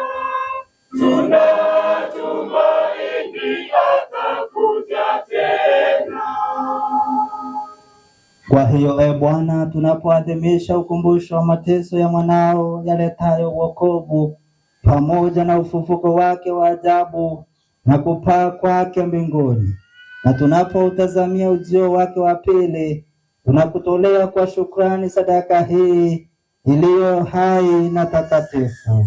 tunatumaini atakuja tena. Kwa hiyo e Bwana, tunapoadhimisha ukumbusho wa mateso ya mwanao yaletayo wokovu pamoja na ufufuko wake wa ajabu na kupaa kwake mbinguni, na tunapoutazamia ujio wake wa pili, tunakutolea kwa shukrani sadaka hii iliyo hai na takatifu.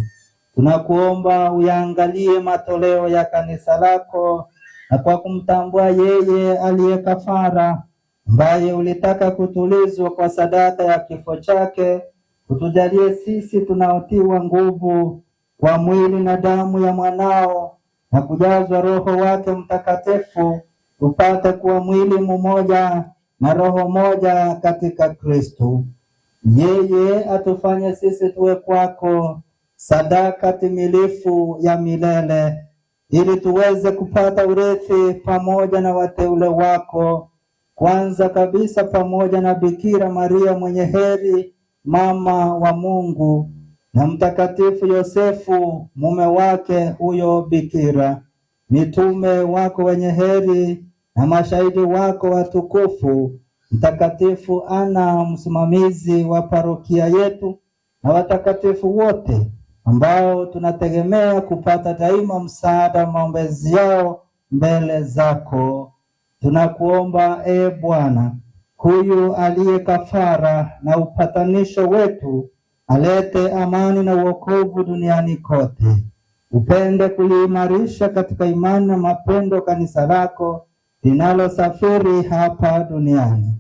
Tunakuomba uyaangalie matoleo ya kanisa lako, na kwa kumtambua yeye aliye kafara ambaye ulitaka kutulizwa kwa sadaka ya kifo chake, utujalie sisi tunaotiwa nguvu kwa mwili na damu ya mwanao na kujazwa Roho wake Mtakatifu, tupate kuwa mwili mmoja na roho moja katika Kristo. Yeye atufanye sisi tuwe kwako sadaka timilifu ya milele, ili tuweze kupata urithi pamoja na wateule wako, kwanza kabisa pamoja na Bikira Maria mwenye heri, mama wa Mungu, na Mtakatifu Yosefu mume wake huyo Bikira, mitume wako wenye heri na mashahidi wako watukufu, Mtakatifu Ana msimamizi wa parokia yetu, na watakatifu wote ambao tunategemea kupata daima msaada wa maombezi yao mbele zako. Tunakuomba e Bwana, huyu aliye kafara na upatanisho wetu alete amani na wokovu duniani kote. Upende kuliimarisha katika imani na mapendo kanisa lako linalosafiri hapa duniani,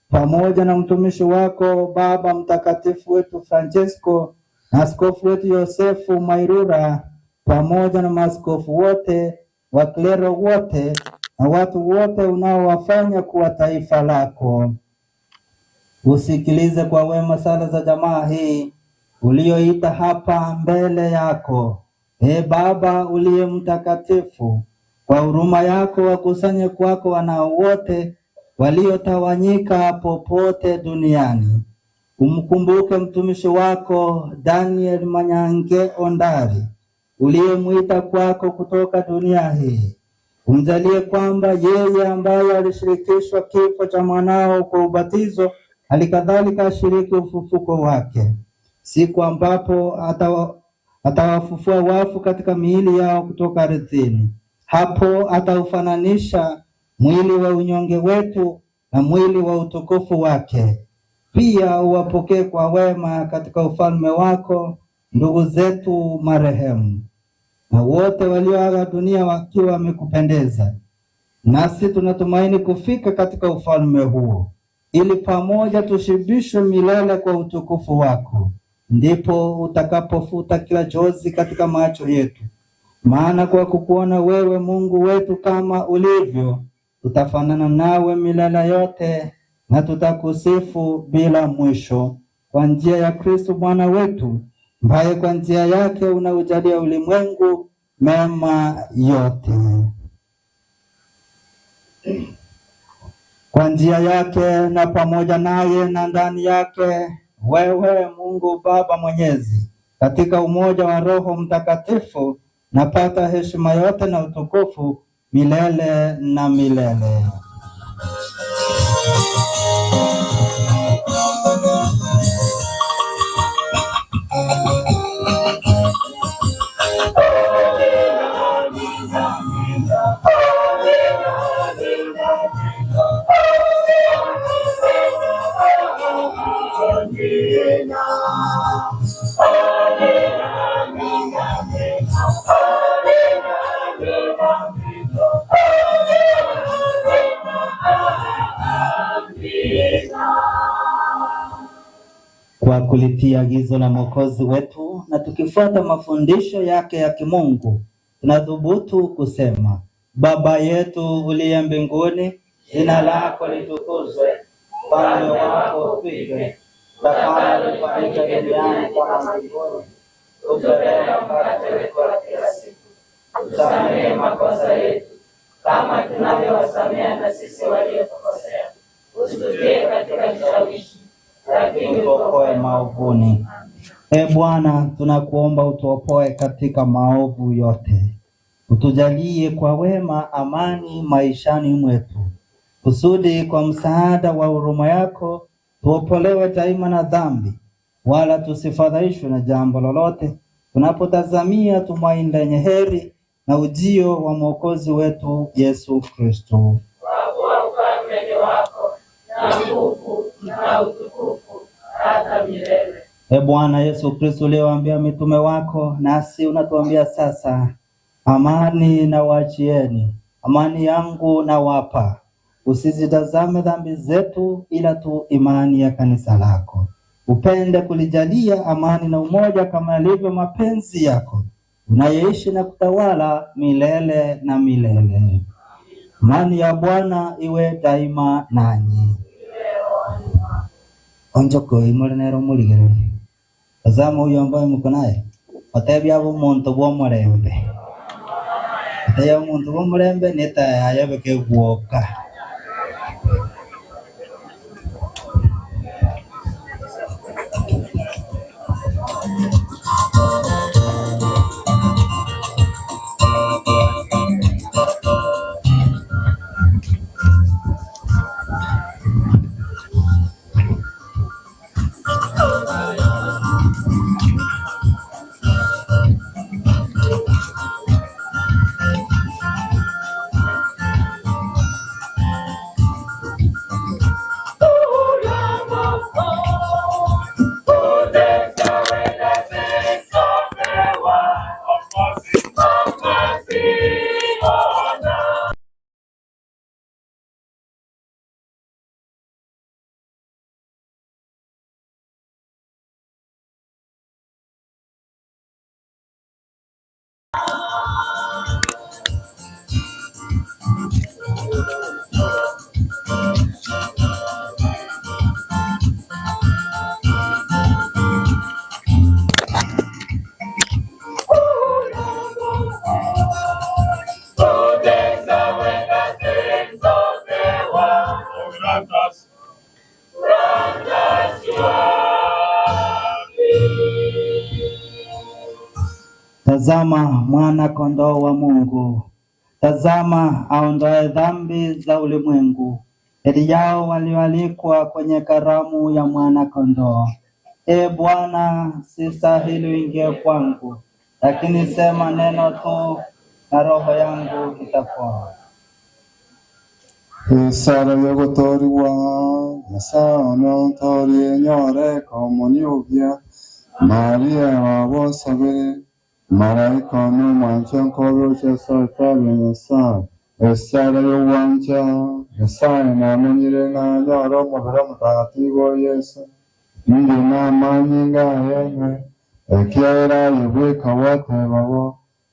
pamoja na mtumishi wako Baba Mtakatifu wetu Francesco na askofu wetu Yosefu Mairura, pamoja na maaskofu wote, waklero wote na watu wote unaowafanya kuwa taifa lako. Usikilize kwa wema sala za jamaa hii uliyoita hapa mbele yako. Ee Baba uliye mtakatifu, kwa huruma yako wakusanye kwako wanao wote waliotawanyika popote duniani. Umkumbuke mtumishi wako Daniel Manyange Ondari uliyemwita kwako kutoka dunia hii. Umjalie kwamba yeye ambaye alishirikishwa kifo cha mwanao kwa ubatizo, halikadhalika ashiriki ufufuko wake, siku ambapo atawafufua wafu katika miili yao kutoka ardhini. Hapo ataufananisha mwili wa unyonge wetu na mwili wa utukufu wake. Pia uwapokee kwa wema katika ufalme wako ndugu zetu marehemu na wote walioaga dunia wakiwa wamekupendeza. Nasi tunatumaini kufika katika ufalme huo, ili pamoja tushibishwe milele kwa utukufu wako. Ndipo utakapofuta kila chozi katika macho yetu, maana kwa kukuona wewe Mungu wetu kama ulivyo, tutafanana nawe milele yote na tutakusifu bila mwisho, kwa njia ya Kristo Bwana wetu, ambaye kwa njia yake unaujalia ulimwengu mema yote. Kwa njia yake na pamoja naye na ndani yake, wewe Mungu Baba Mwenyezi, katika umoja wa Roho Mtakatifu, napata heshima yote na utukufu milele na milele. Kwa kulitii agizo la Mwokozi wetu na tukifuata mafundisho yake ya kimungu, tunathubutu kusema: Baba yetu uliye mbinguni, jina lako litukuzwe, ufalme wako ufike, utakalo lifanyike duniani kama mbinguni. Utupe leo mkate wetu wa kila siku, Tusamehe makosa yetu kama tunavyowasamehe na sisi waliotukosea, usitutie katika kishawishi, lakini utuokoe maovuni. E Bwana, tunakuomba utuopoe katika maovu yote, utujalie kwa wema amani maishani mwetu, kusudi kwa msaada wa huruma yako tuopolewe daima na dhambi, wala tusifadhaishwe na jambo lolote, tunapotazamia tumaini lenye heri na ujio wa Mwokozi wetu Yesu Kristo. kwa kuwa ufalme ni wako na nguvu na utukufu hata milele. E Bwana Yesu Kristo, uliyewaambia mitume wako, nasi unatuambia sasa, amani na waachieni, amani yangu nawapa. Usizitazame dhambi zetu, ila tu imani ya kanisa lako. Upende kulijalia amani na umoja kama yalivyo mapenzi yako, unayeishi na kutawala milele na milele. Amani ya Bwana iwe daima nanyi. Onjoko imore nero muligereri. Tazama huyo ambaye mko naye, otebia omonto bwa omorembe, otebia omonto bwa omorembe netayaye kegwoka. Tazama mwana kondoo wa Mungu, tazama aondoe dhambi za ulimwengu. Heri yao walioalikwa kwenye karamu ya mwana kondoo. Ee Bwana, sistahili uingie kwangu, lakini sema neno tu na roho yangu itapona. Esara yogotoriwa Nyasaye nontorie nyore komuniubia Maria wabosabere Malaika n'omwancha nkobe sotari Nyasaye Esara y'obwancha Nyasaye namanyire ng'a nyore omobere omotagatifu o Yesu Ndi n'amanyi ngayeng'we ekiagera ayebweka gwatebagwo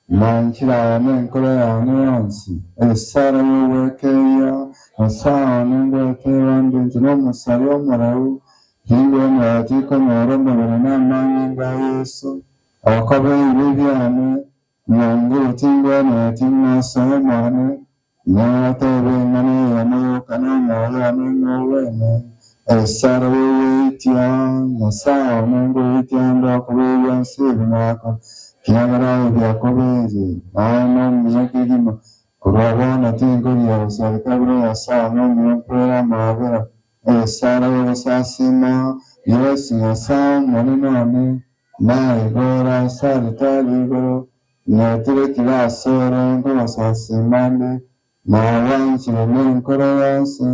nanchira n'enkoro yane yonsi esara y'obwekeria Nyasaye nengweteba ndinche n'omusari omoreu hingwe tikonyora omobere n'amanyi nga Yesu abakobeire byane nonguru tingwene ting'asoe mwane newatebe eng'ana eyamo yoka n'omwoyo ane ng'obwene esara y'oweitia Nyasaye nengweitia ndokoberia nsi ebimwako kiagera ebyakobeire naye n'omuya kegima korwa bono tinkoria gosareka buna Nyasaye n'omuya nkwera amabera esara y'obosasima Yesu Nyasaye omonene one naigora ase igoro neturekire ase ore nkobasasima nde nawanchire n'enkoro yonsi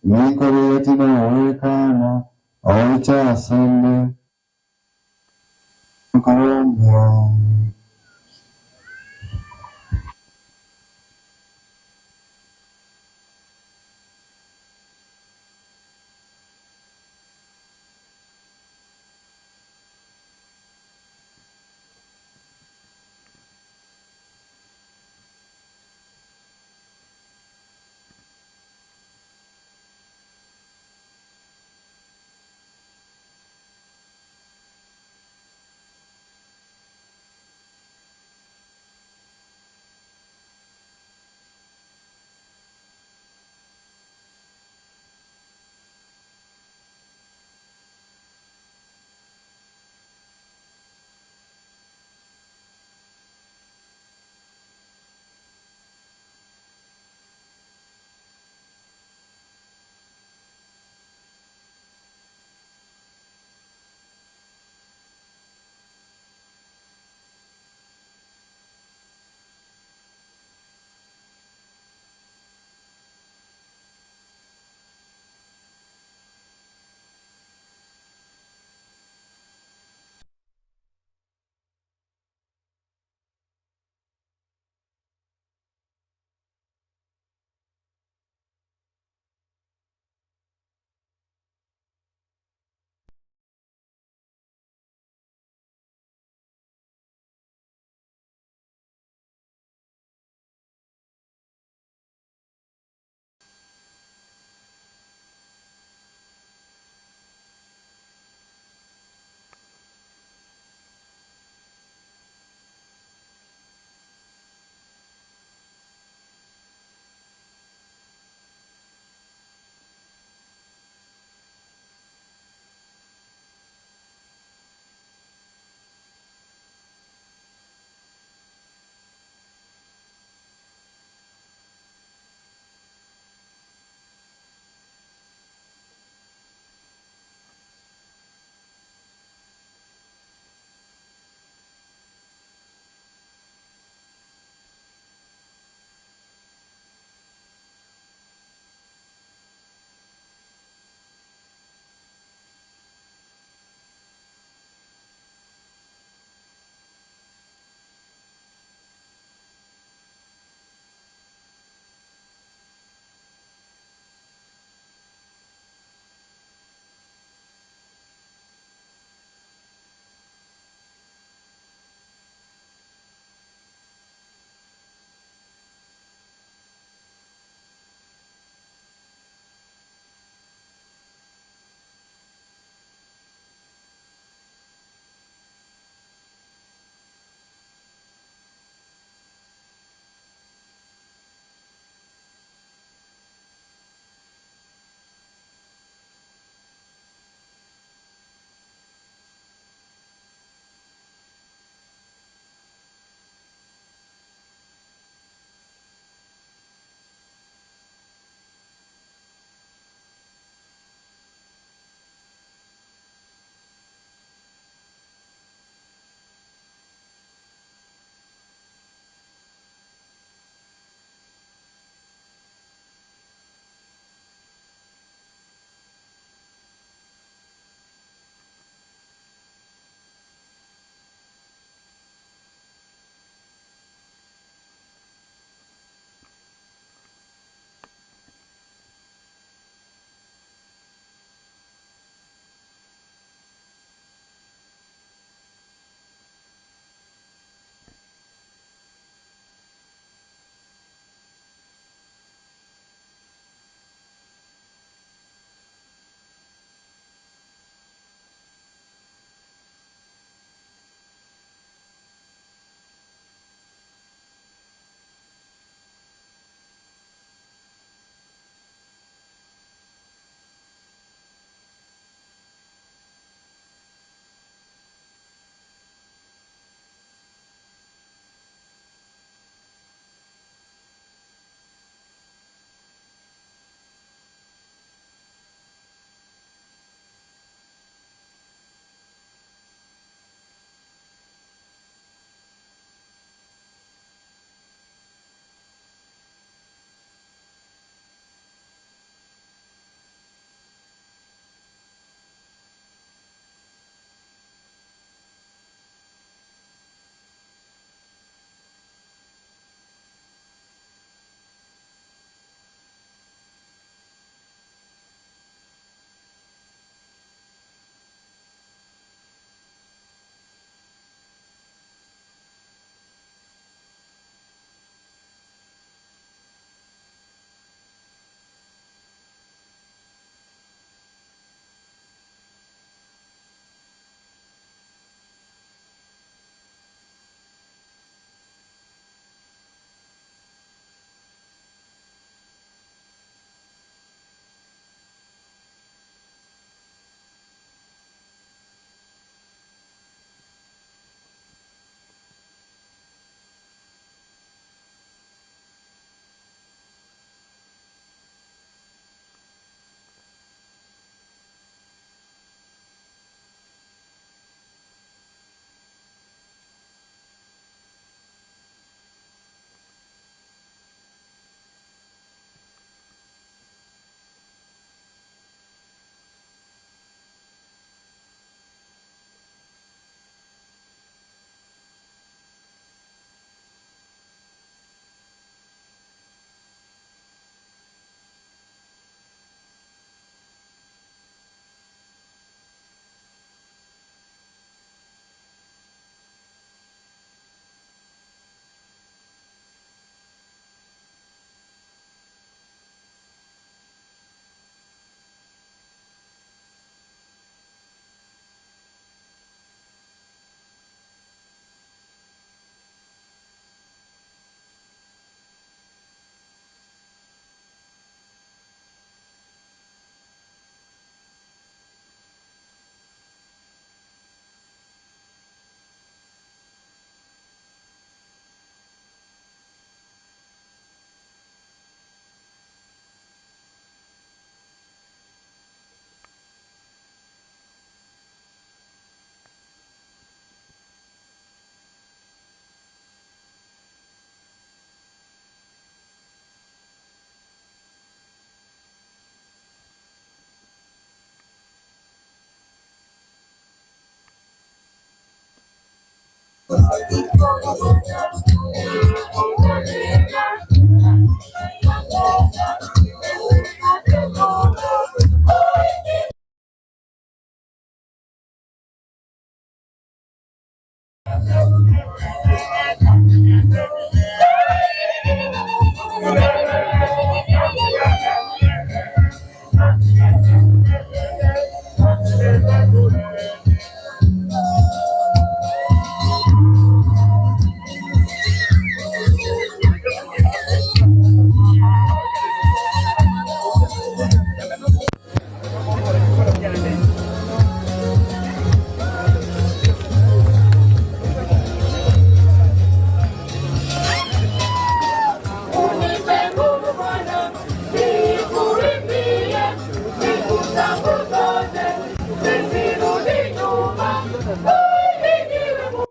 ninkorire tinowekana oiche ase nde nkoro omuya. Unipe nguvu Bwana, nikuimbie siku zangu zote, nisirudi nyuma. Uhimidiwe Mungu.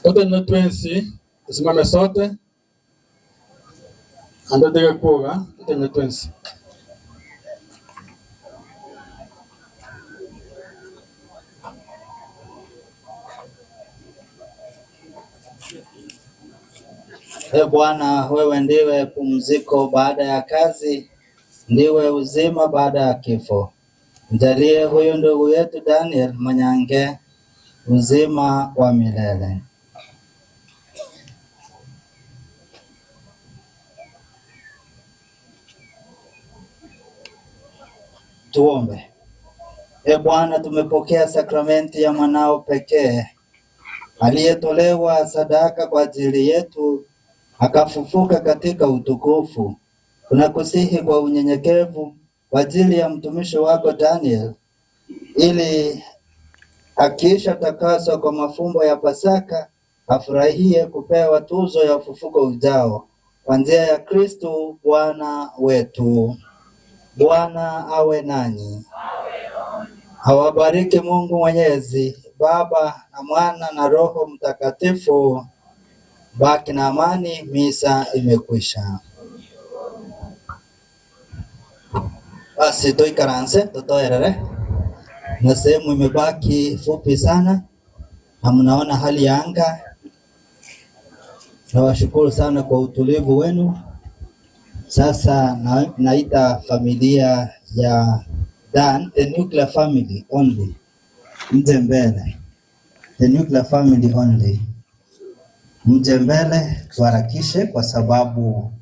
Sote nno twensi tusimame sote andotege kuoga tote nno twensi. E Bwana, wewe ndiwe pumziko baada ya kazi, ndiwe uzima baada ya kifo. Mjalie huyu ndugu yetu Daniel Manyange uzima wa milele. Tuombe. E Bwana, tumepokea sakramenti ya mwanao pekee aliyetolewa sadaka kwa ajili yetu akafufuka katika utukufu. Tunakusihi kwa unyenyekevu kwa ajili ya mtumishi wako Daniel, ili akiisha takaswa kwa mafumbo ya Pasaka afurahie kupewa tuzo ya ufufuko ujao kwa njia ya Kristo Bwana wetu. Bwana awe nanyi. Awabariki Mungu Mwenyezi, Baba na Mwana na Roho Mtakatifu. Baki na amani. Misa imekwisha. Basi tuikaranse tutoerere, na sehemu imebaki fupi sana, na mnaona hali ya anga. Nawashukuru sana kwa utulivu wenu. Sasa na, naita familia ya Dan, the nuclear family only, mje mbele, the nuclear family only, mje mbele tuharakishe kwa sababu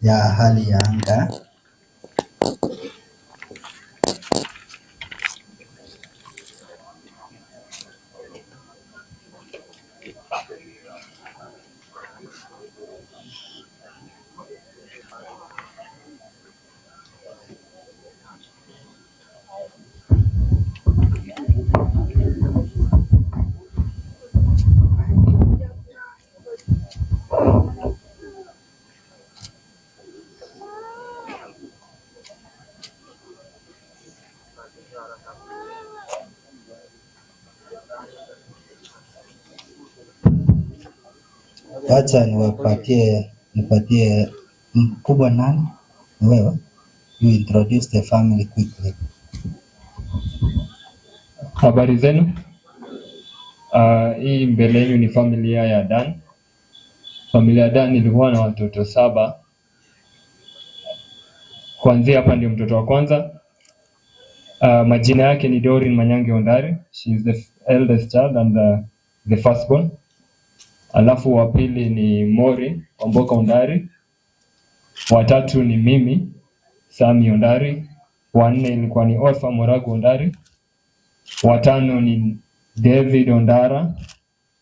ya hali ya anga. Wacha niwapatie nipatie mkubwa nani? Ni wewe. You introduce the family quickly. Habari zenu. Hii mbele yenu ni familia ya Dan. Familia ya Dan ilikuwa na watoto 7. Kuanzia hapa ndio mtoto wa kwanza. Majina yake ni Doreen Manyange Ondari. She is the eldest child and the firstborn. Alafu wa pili ni Mori Omboka Ondari. Watatu ni mimi Sami Ondari. Wa nne ilikuwa ni Orpha Moragu Ondari. Watano ni David Ondara.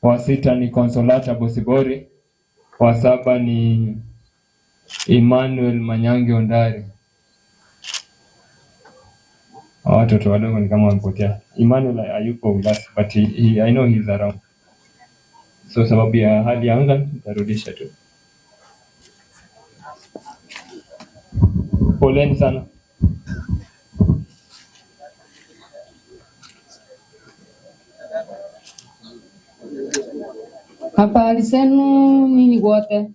Wa sita ni Consolata Bosibori. Wa saba ni Emmanuel Manyange Ondari. Hawa Watoto wadogo ni kama wamepotea. Emmanuel hayupo with us but I know he is around. So sababu ya hali ya anga nitarudisha tu. Poleni sana. Habari zenu nyinyi wote.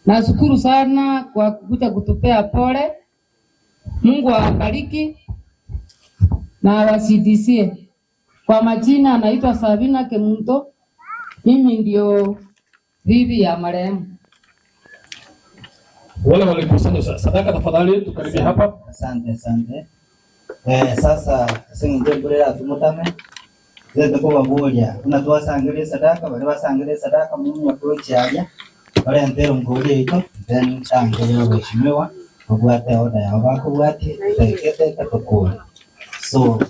Nashukuru sana kwa kuja kutupea pole. Mungu awabariki na awazidishie. Kwa majina anaitwa Sabina Kemunto. Mimi ndio bibi ya marehemu. Wale walikusanya sadaka, tafadhali tukaribia hapa. Asante, asante. Eh, sasa singinje mbulira tumutame zete kubaburia una twasangirie sadaka bari basangirie sadaka munya kuchiaria barentera nguri ito then sangirie abaheshimiwa babwate oda yao bakubwati tekete katukura so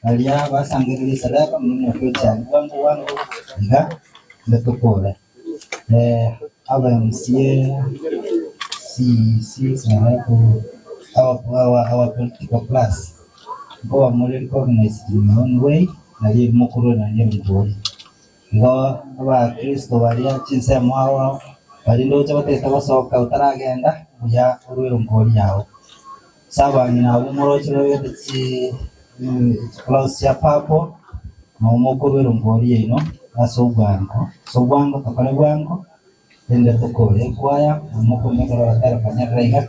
baria basangiririe sadaka munya kuchiaria wangu wangu iga ndetukure eh aba MCA si si si our political class ngoba muri recognized in my own way nari mukuru nari muturi ngo abakristo baria chinsemo ao bari ndoche batete gosoka utaragenda buya urwero ngori yao sabang'ina abo moroche babete chi blouse ya purple no mukurwero ngori ino ase obwango ase obwango tokore bwango ende tukore ekwaya omukumekero batara kanyarira iga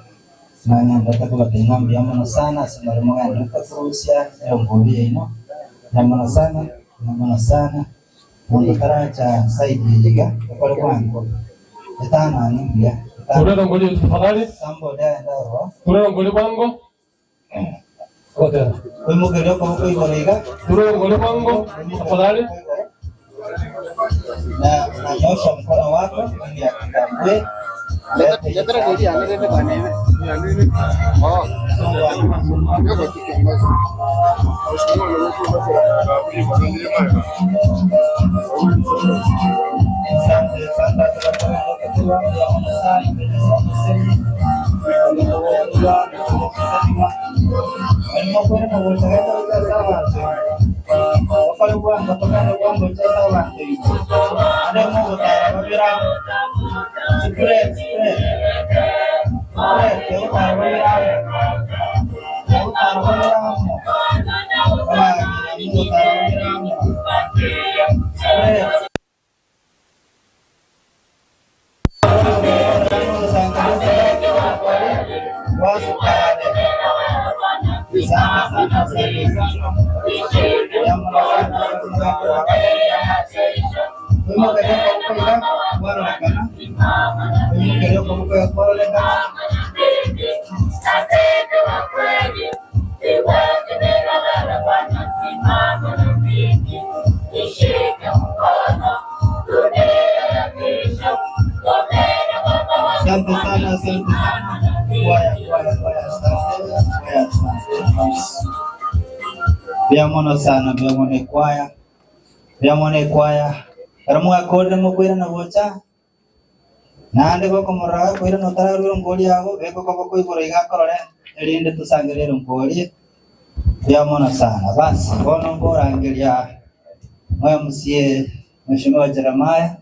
nang'enda takubateng'a mbuya mono sana ase marimo gande takurusia erongori ino mbuya mono sana mbuya mono sana mundu taracha side iga tukore bwango etanani mbuya Turero ngoli tafadhali. Somebody aenda ro Turero ngoli bwango. Gotera. Oimukerio koboko igoro iga Turero ngoli bwango tafadhali. na nanyosha mkono wako ili akutambue. Asante sana, asante sana. Kwaya, kwaya, kwaya, asante, kwaya, asante. Byamono sana, byamono ekwaya. Byamono ekwaya. Era mwakorire mukwirana gocha. Naende gokomorora kwirana otararure ngori yago beko koboko igoro igakorore erinde tusangirire ngori. Byamono sana. Basi bono ngorangeria mwe MCA Mheshimiwa Jeremiah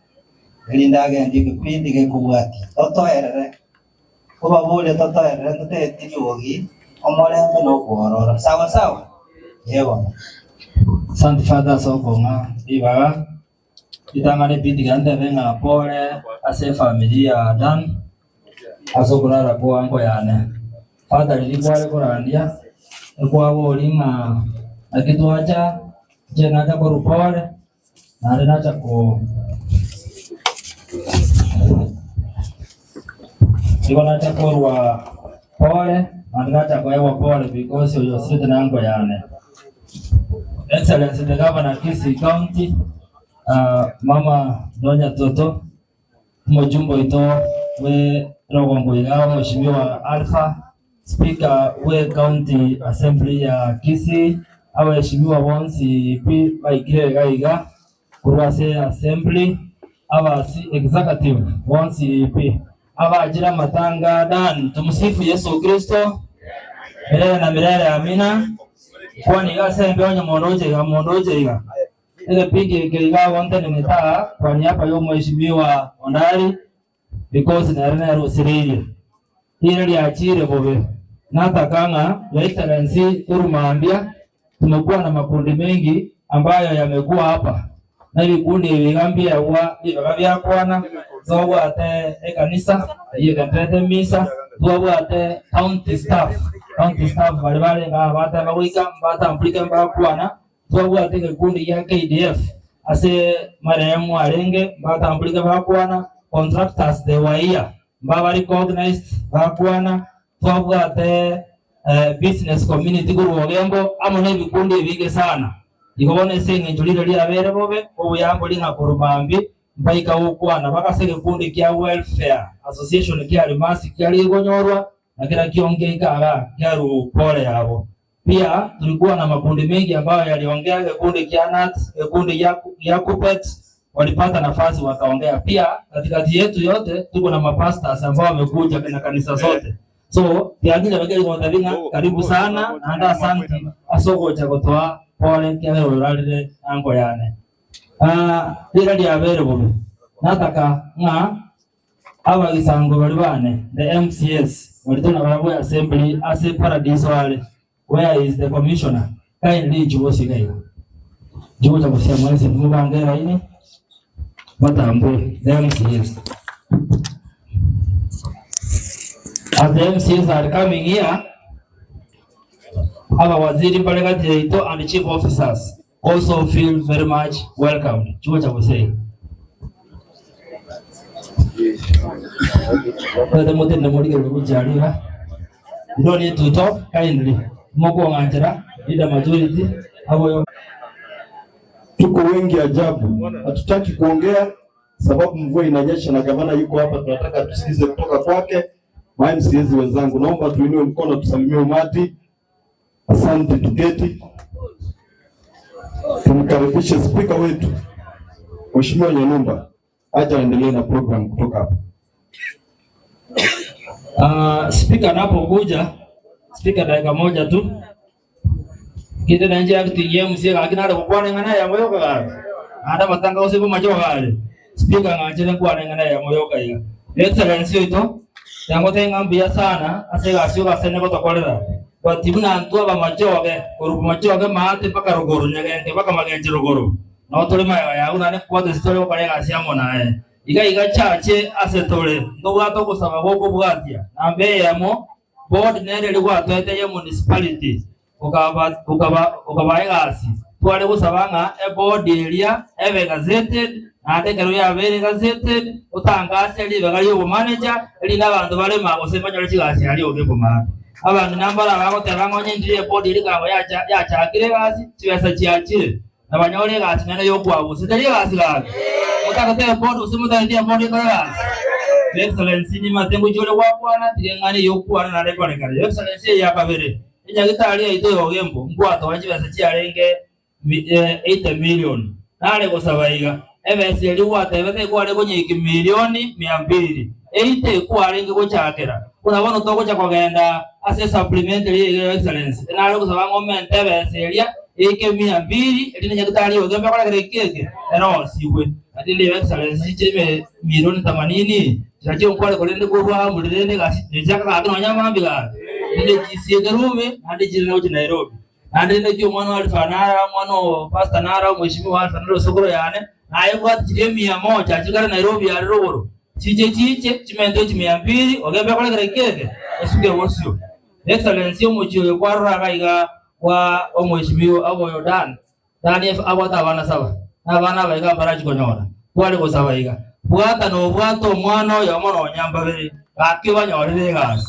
erinde agende kipindi gekubwati totoerere ubabure totoerere ntotetiri ogi omorembe nokworora sawa sawa yebo Asante Father sokong'a bibaga itang'ane pindi gante ng'a pole ase family ya Dan ase okorara kwa yane Father riri kware korandia ekwabori ng'a naki twacha nche nacha korwa pole naende nacha ko igo nacha korwa pole naende nacha koewa pole because oyo osirete nango yane Excellency the Governor Kisii County, Mama Donya Toto, mujumbe ito we Rogongo Igao, Mheshimiwa Alpha, Speaker we County Assembly ya Kisii, abaheshimiwa bonsi pi baikire iga iga kurwa ase Assembly, abasi executive bonsi pi abajira matanga dan tumusifu Yesu Kristo milele na milele, amina. Kwani gasembe onye mundu ojeiga mundu ojeiga egepindi ekeiga gontenene taa kwa niaba ya mheshimiwa Ondari because nere nerusiririe ire liachire bobe nataka ng'a Your Excellency turumambia tumekuwa na makundi mengi ambayo yamekuwa hapa. Na ebikundi ebi iga mbiegwa ribaga biakwana, twabwate ekanisa eyio egendererete emisa, twabwate county staff, county staff baria barenge aa bateba goika mbatambulike mbakwana, twabwate egekundi gia KDF ase marehemu arenge mbatambulike bakwana, contractors they were here mbaba recognized bakwana, twabwate business community korwa Ogembo amo na ebikundi ebinge sana. Igo bono ase eng'encho riria riabeire bobe, obuya mbori ng'a korwa mambia mbaika gokwana mpaka ase egekundi kia Welfare Association kia Alimasi kiarenge konyorwa na kera kionge ikaga kiarwa pole yabo. Pia tulikuwa na makundi mengi ambayo yaliongea, kikundi kia NATS, kikundi gia KUPPET walipata nafasi wakaongea. Pia katikati yetu yote tuko na mapastors ambao wamekuja na kanisa zote. So tiagire bageri gotabinga karibu sana na asante asogocha gotoa pole kiabere orarire ango yane. Rira riabere bobe nataka ng'a abagisango bari bane the MCS walitona barabwe assembly ase paradiso ale where is the commissioner kindly juosi gaiga juocha kusia mwezi mubangera ini batambwe the MCS. As the MCs are coming here, our waziri Mbalegati Yaito and chief officers also feel very much welcomed. Chuo cha kusei. Whether mote na morige kujalira. You don't need to talk kindly. Moko nganjira, leader majority, abo Tuko wengi ajabu, hatutaki kuongea sababu mvua inanyesha na gavana yuko hapa, tunataka tusikize kutoka kwake. Ma MCAs wenzangu, naomba tuinue mkono tusalimie umati. Asante, tuketi tumkaribishe spika wetu Mheshimiwa Nyanumba aje aendelee na program kutoka hapa. Spika anapokuja, spika dakika moja tu kite na njia kutingia msie gaki nare gukwana ng'ana ya moyo kagari anda matanga usiku macho gari spika ng'anjire kwana ng'ana ya moyo kaiga Excellency oito yango tenga mbia sana ase gasio gasene gotokorera batibu na antu aba machoge korubu machoge maate mpaka ruguru nyagenge mpaka magenje ruguru no tuli mayo yagu nane kwate story gokora gasi amo naye iga iga chache ase tore ndobwate ogosaba gokobwatia nambe eyemo board nere rigwatwete ya municipality ukaba ukaba ukaba egasi tware gosaba ng'a eboard eria ebe gazetted naende ekero yabere gazetted otangase ribega ria obomanager eri na abanto barema gose banyore chigasi aria obe bomana abanto nambara bagoteba ng'a onye ndire eboard eri kango yachakire egasi chibesa chiachire na banyore egasi nene yokwabusa teri egasi gaki otagete eboard gose motaretie eboard ekore egasi. Excellency ni matengo chore gwakwana tigeng'ani yokwana naende ekorekana. Your Excellency eya kabere enyagitari yaito ya Ogembo nkwatoa chibesa chiarenge 80 million nare gosaba iga ebesa eria gwatebete ekware konyeki milioni 200 80 ekwarenge gochakera buna bono togocha kogenda ase supplementary iga Your Excellency nare gosaba ng'omente ebesa eria eke 200 eri nenyagitari ya Ogembo ekorekera ekeke erosigwe ati Your Excellency chire milioni 80 chirachio nkware korende korwa amurire gasi nechaka gaki nonya mambi gaki nende chisieke rume nande chire nochi Nairobi nande ndio mwana wa Alfa Nara mwana wa Pastor Nara mheshimiwa Alfa Nara sokoro yane naye bwati chire 100 achikare Nairobi ari ruguru chiche chiche chimento chi 200 ogembe korekera keke esuke wosio Excellency omuchio kwarora gaiga wa omheshimiwa aboyo Dan Daniel abwata abana saba abana baiga barachi konyora kwari gosaba iga bwata no bwata omwana oyo mono onyambabere gaki banyorire egasi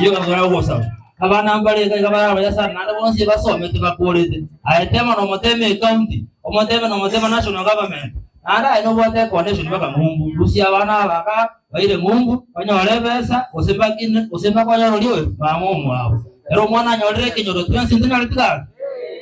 iyo gakora gosaba abana mbare iga barabaya sana nande bonsi basomete bakorete aetema no moteme county omoteme no moteme national government nanda aye nobwate connection baka ng'umbu lusia abana baka baire ng'umbu banyore ebesa gose bakine gose bakonyorori oyo mama omwabo ero omwana anyorire ekenyoro twensi ntonyoreti gaki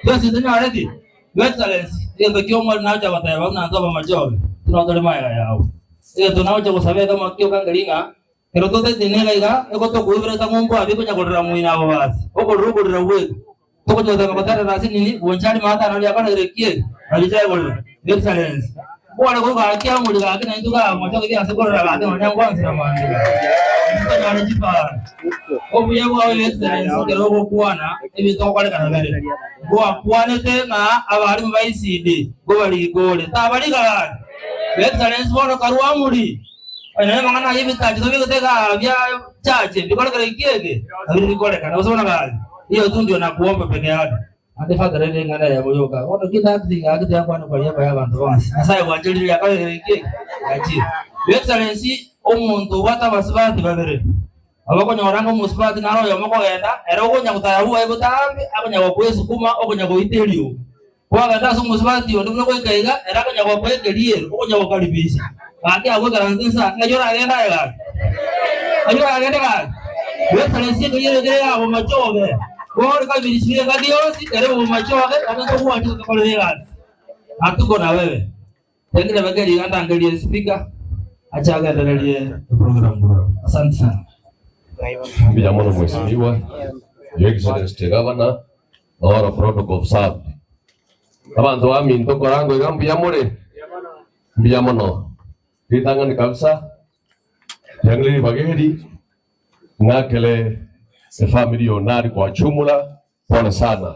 twensi ntonyoreti Your Excellency egento kia omwari nagocha goteba buna nto abamachoge tinotore maega yao egento nagocha gosaba ekemo kioka ng'a kero totetine iga egotokoibera ng'umbu abi konyakorera mwina abo basi okorera okorera bweka tokochoteba goterera ase nini bwonchari matano riakoregere kiege nabichaekorera Your Excellency bware gogaki amuri gaki naintwe gamachoge giase korera gaki nonya ngwansera mambia. Tonyore chipara. Obuya bwao Your Excellency ekero ogokwana ebinto ogokorekana bire. Gwakwanete ng'a abarimu ba ECD nkobarika ore. Tabarika gaki. Your Excellency bono karue amuri. Onye nere amang'ana aya ebitachi tobegete igaa bia chache bikorekana eki eke, nabio bikorekana. Gose bono gaki, hiyo tu ndio nakuomba peke yake. Naende Father rende eng'ana eyemo yoka. Bono ki ndatiga gaki tiakwana kwa niaba y'abanto bonsi. Nyasaye bwancherire yakorire eki eke, yachire. Your Excellency, omonto obwate abasubati babere, abakonyora ng'a omosubati naro oyomo okogenda, ere okonya gotara bwoye botambe, akonya gokoa esukuma, okonya goita eriogo. Kwagenda ase omosubati onde buna goika iga, ere akonya gokoa ekeriero, okonya gokaribisha. Gaki agwo ekaranse insa, ng'ai oragende aye gaki? Ng'ai oragende gaki? Your Excellency ekeriero ekere iga bomachoge. Bono kabirisirie engaki yonsi, ere bomachoge, naende togwancha tokorere egasi. Hatuko na wewe. Pengine bageri iga ndangerie speaker ache agendererie eprogram bro. Asante sana. Mbuya mono mheshimiwa, Your Excellency the Governor, all protocol observed. Abanto baminto korango iga mbuya more? Mbuya mono. Ritang'ani kabisa, riang'e ribaga eri, ng'akere efamiri ya Onari kwa jumla, pole sana.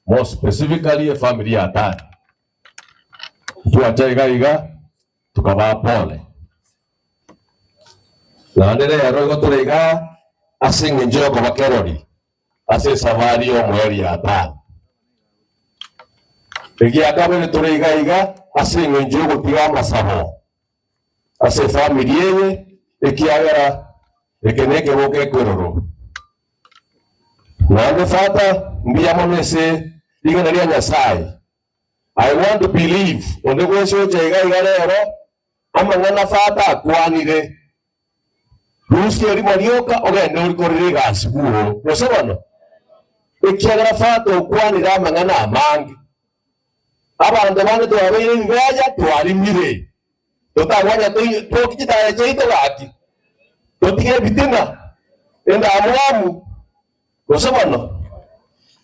More specifically efamiri ya Atari. Twacha iga iga, tukabaa pole. Naende rero igo tore igaa ase eng'encho y'okoba kerori ase esabari y'omoerio ya Atari. Egia kabere tore iga iga ase eng'encho y'ogotiga amasabo ase efamiri eye, ekiagera eke nekegoko ekeroro. Naende Father, mbuya mono ase ring'ana ria Nyasaye. I want to believe onde bwensi ocha iga iga rero, amang'ana Father akwanire, rusia erimo rioka ogende orikorere egasi bwoo. Gose bono? Ekiagera Father okwanire amang'ana amange. Abanto bande twabeire ebibeya twarimire, totagwanya twoki chitaya chiaito gaki, totige ebitina, endamwamu, gose bono?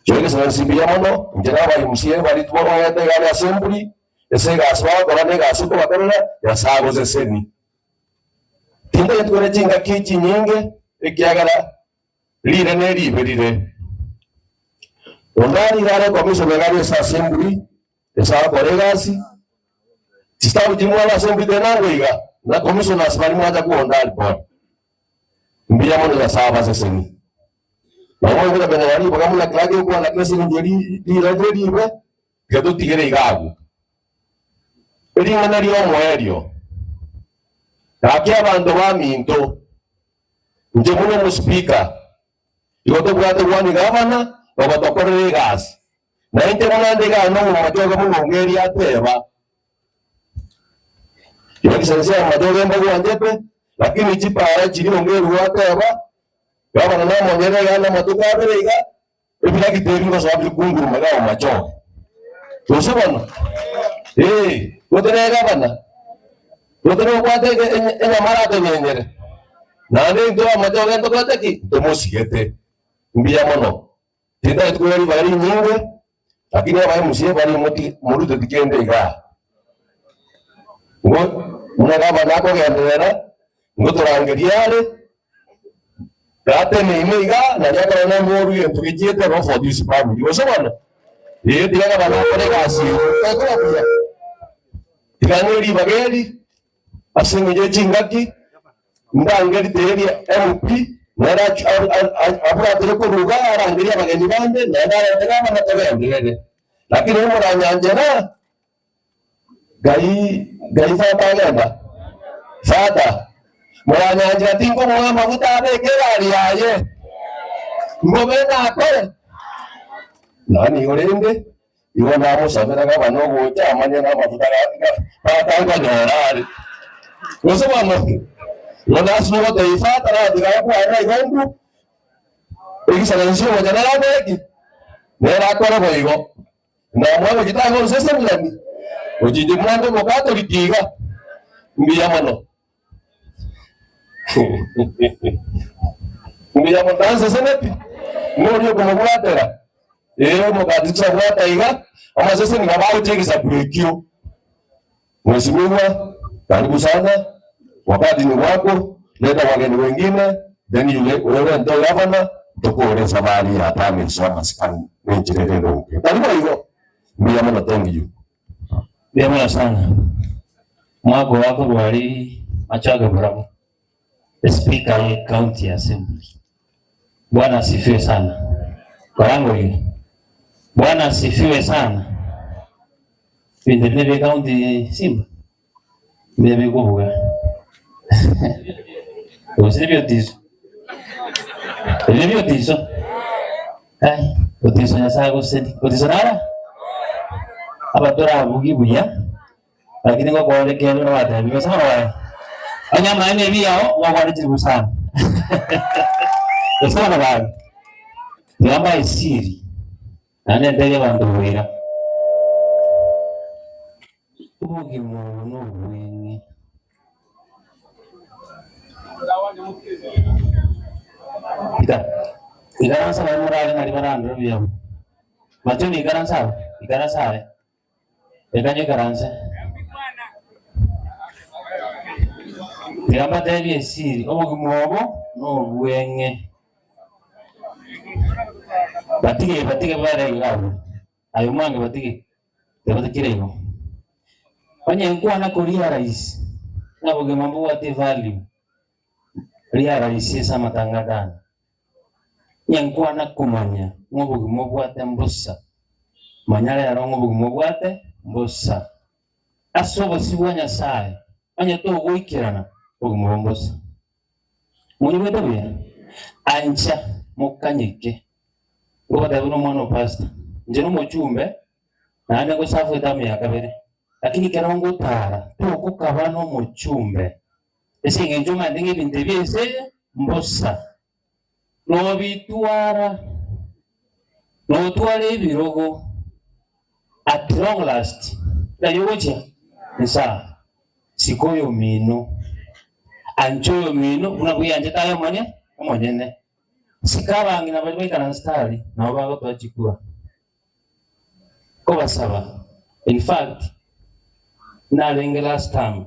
Your Excellency mbuya mono, inche na aba MCA baria tiboroete iga aria assembly, ase egasi bagokora na egasi okobakorera, Nyasae agoseseni. Tintageti kore chingaki chinyinge, ekiagera rire ne ribe rire. Onde aria iga are commissioner iga aria ase assembly, ase agokora egasi, chistaff chiria mwaba assembly tenango iga, na commissioners baria mwacha kwa onde aria bono. Mbuya mono Nyasae abaseseni. Nabo mogocha konyora ribaga buna clerk okwana kera ase eng'encho rira rire ribe, tiga totigere iga agwo. Ring'ana ri'omoerio, gaki abanto baminto, inche buna omospeaker, igo tobwate one gavana ogotokorera egasi, na inche buna nde igaa nomomachoge buna Ongeri ateba, Your Excellency amachoge mbagwanchete, lakini chipara chiria Ongeri gwateba, gavana namonyene igaa namatuko abere iga, ebiragita ebi ngosoa bire kunguruma igaa omomachoge. Gose bono? Ee, gotere gavana, gotere obwate enyama aratonyenyere, naende intwe amachoge ntokorete ki? Ntomosigete. Mbuya mono. Tintageti koira ribaga rinyinge, lakini aba MCA baria moti moruteti kende igaa. Igo buna gavana akogenderera, ngotorangeria are, gateneine igaa, nari akore nomoru egento gechiete ero for this family. Gose bono? Ee, tiga gavana akore egasi eywo, tekoba buya. Tiga ng'e ribaga eri, Ase engencho ye chingaki, ndangerie MP, nere abwatire korwa iga arangerie abageni bande, naende arente gavana togenderere. Lakini onye moranyanchera, ngai ngai Fata agenda? Fata, moranyanchera tinkomoa amafuta abeke egari yaye, ngobe nakore? Nani igo rende? Igo namosabera gavana ogocha amanye namafuta tata nkonyora are. Gose bono igo nasima gotebia fata ratiga akwane igo intwe egisaransi ogocha nere akore ki? Nere akore boigo. Namwa gochia tagonsesenirani, gochia inche mwanto omokatoliki iga, mbuya mono. Mbuya mono tanseseneti, ng'oria okomobwatera, ee omogati chabwata iga, amaseseni nabo agocha egesaku ekio. Mheshimiwa, karibu sana, wakati ni wako, leta wageni wengine. Then you orente ogavana tokore esabari ya tano amasikani na enchera ere enonge. Tari boigo. Mbuya mono thank you. Mbuya mono sana. Mwaka wako rwari machage burabu. The speaker ye county assembly. Bwana asifiwe sana. Korango hiyo. Bwana asifiwe sana. Bintu bine bya county Simba. Bine bikubuga. Usibyo tiso. Ebyo tiso. Ai, otiso nyasaye gosedi. Otiso nara? Abatora abugi buya. Lakini kwa kwa kero na wate bimesema na Anyama ene biyao wa kwa sana. Besema na wale. Yamba isiri. Nane ndege bantu bwira. Ubugima ubu ni ubwenge. Ika. Ikaransa ba murale nari barandura biyabo. Macho ni ikaransa. Ikaransa. Ekanyo ikaransa. Tigamba tebi esiri obogima obo n'obwenge. Batige batige bare igabo. Ayo mwange batige. Tebatikire igo. Onye nkwana kuria rais. Na bogima mbwate value. Ria rais esa matangadana. Nyankwana kumanya ng'obogima obwate mbusa. Manyara yaro ng'obogima obwate mbusa. Ase obosi bwa Nyasaye. Onye togoikerana obogima mbusa. Muri buya? Ancha mukanyike. Ngoba no mwana pastor. Nje no muchumbe naende gosafu etamu ya kabere. Lakini kero ngotara tokukaba no muchumbe. Ese ng'encho mande ng'ebinto ebyese mbusa. Nobitwara notwara ebirogo at long last nayogocha nsa sikoyo mino anchoyo mino buna buyanje tayo mwenye omonyene sikabangi na bali baikara nstari nabo bagotwa chikura kobasaba in fact narenge last time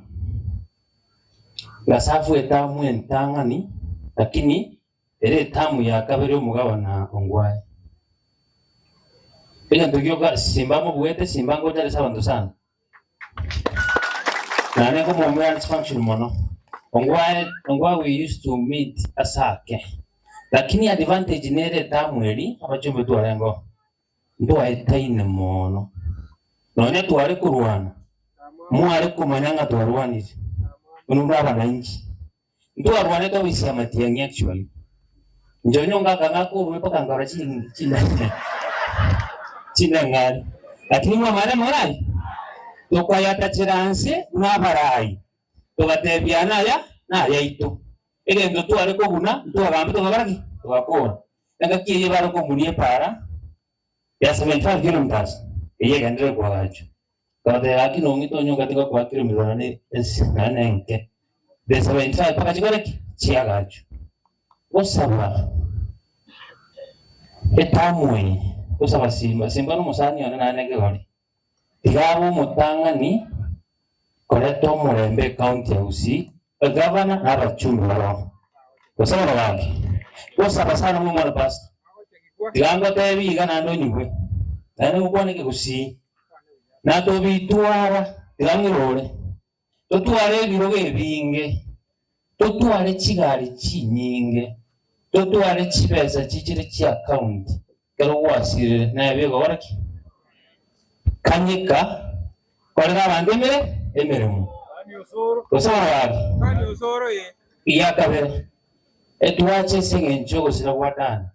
gasafu etamu entang'ani lakini ere etamu ya kabere omugabana ongwae egento gioka simba mobwete simba ngojaresa abanto sana. Nane komomera function mono. Ongwae ongwae we used to meet asake. Lakini advantage nere etamu eri abachumbe twarengo ntwaetaine mono. Nonye tware kurwana mware kumanya nga twarwanire. Uno abananchi ntwarwane twabisia matiang'i actually. Njonyo ngaka ngako mpaka ngara chini chini chini ngari. Lakini mwamare morai tukwayatachira nsi n'abarayi tugatebiana aya nayaitu egento tware koguna ntwagambe tugabaraki tugakora nagakiye bare komuria para ya 75 kilometers eye gendere kwagacho tugateba kinongi tonyonga tiga kwa kilomita nane nane nke de 75 paka chikoreki chiagacho gosaba etamwe gosaba simba simba n'omusani one nane kegori tigabo omotang'ani koreta omurembe county ya Gusii egavana n'abachumbi baroo gosaba nabaki gosaba sana mwana pastor tigango tebi iga naende onyigwe naende gokwaneke Gusii natobitwara tigang'irore totware ebirogo ebinge totware chigari chinyinge totware chibesa chichire chia account kero gwasirire naye bigokora ki kanyika korera abanto emere emeremo gosaba baki iya kabere etwache ase eng'encho ogosira gwa dana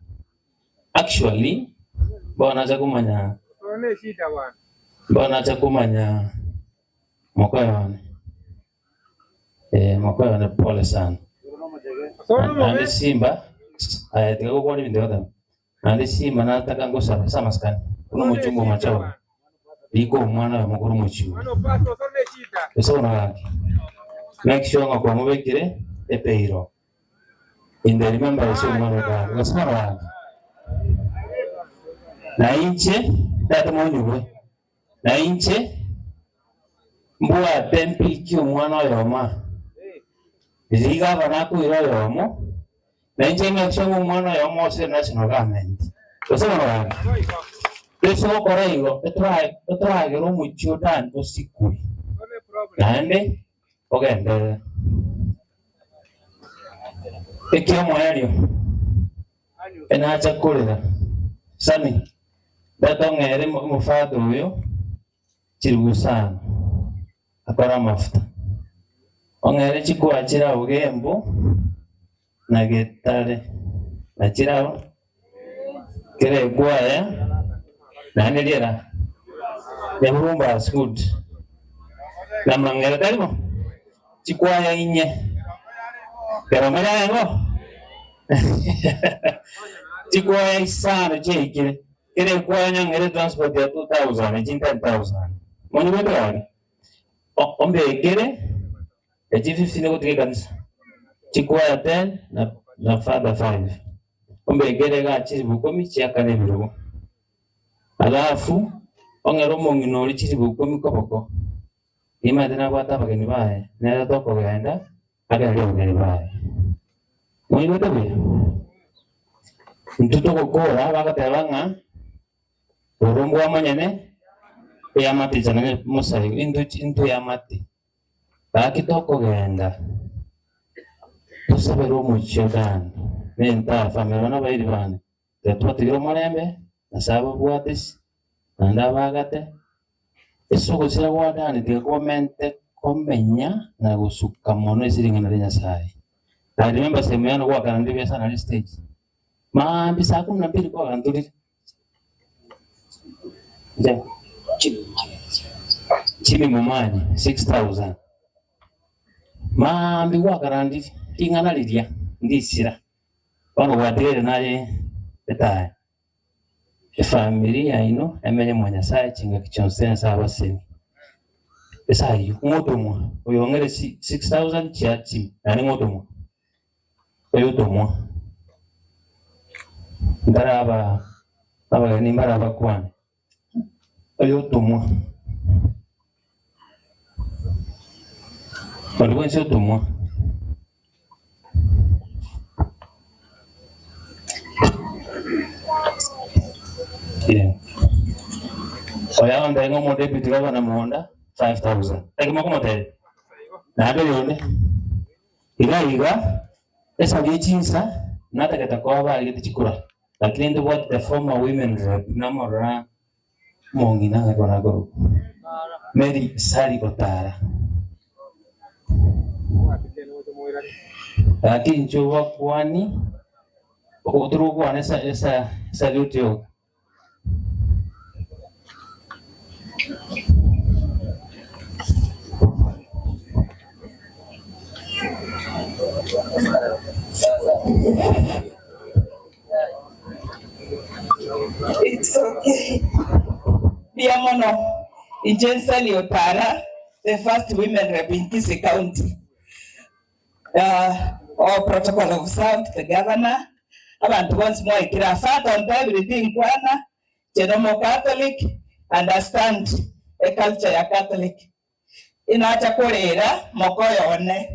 actually bono kumanya bono acha kumanya mokoyo wane eh mokoyo wane pole sana. Ande simba aya tigakokwana ebinto gatamu ande simba nataka ngosaba samaskani uno muchungu machawa liko omwana we mukuru muchiwe osabona gaki make sure nga kwamubekire epeiro in the remembrance of omwana gaki osabona gaki na inche tata monyugwe na inche mbwate mpiki omwana oyoma rigaba nakwira oyomo Na inche ng'akisha ng'a omwana oyomo ase national government. Gose bono gaki. Ase gokora igo, etoragere omochie o Dan osikwe, naende ogenderere. Eki'omoerio, enacha korera, Sami, tata ong'ere omofada oyo chilifu isano akore amafuta, ong'ere chikoa chirao Gembu na Getare, na chirao kera ekwaya, naende riera Nyaburumba good na Mang'era tari bo chikwaya inye kero manya ngo chikwaya isano chiaikire kera ekwaya nyong'ere transport ya 2000 echi 10000 monyigwete gaki ombekere echi 15 gotiga ekanisa chikwaya 10 na father 5 ombekere iga chilifu ikomi chiakane ebirogo alafu ong'ere omong'ina oria chilifu ikomi koboko nimanyete nabwate abageni baye nere tokogenda agenderie abageni baye monyigwete buya intwe togokora bagoteba ng'a oro mbwamonyene eyamate ichana mosaigo intwe intwe eyamate gaki tokogenda tosabere omochie odani nenta family bana bairi bane twatigire omorembe nase ababwate esi naende abagate ase ogosira gwa Dani tiga komente komenya na gosuka mono ase ring'ana ria Nyasaye. I remember sehemu yane gwakana ndi biasara nari stage maambi saa kumi na mbili kwaganturire Ja. Jimmy Momanyi 6000 maambi gwakarandiri ring'ana riria ndisira bono gwatigere naye etaya efamiri yaino emenye mwa Nyasaye chingaki chionsi ense abaseni esayo ng'otomwa oyong'ere 6000 chia Jimmy naende ng'otomwa oyotomwa ntaraba abageni mbarabakwane oyotomwa onde bwensi otomwa Yeah. Oya onde ng'o deputy governor Muhonda 5000. Eki mokomotebi. Naende yonde. Iga iga esari echinsa natagete koba barigete chikura. Lakini ntobwate the former women rep namorora mong'ina ng'akona koru. Mary Sari Otara. Lakini inche obakwani otorokwana esa esa salute yoka. It's okay. Biamono, Ijensali Otara, the first women rep in Kisii County. All protocol observed, the governor. Abantu once more ikira father on everything kwana. Chenomo Catholic, understand a culture ya Catholic. Inacha korera mokoyo one.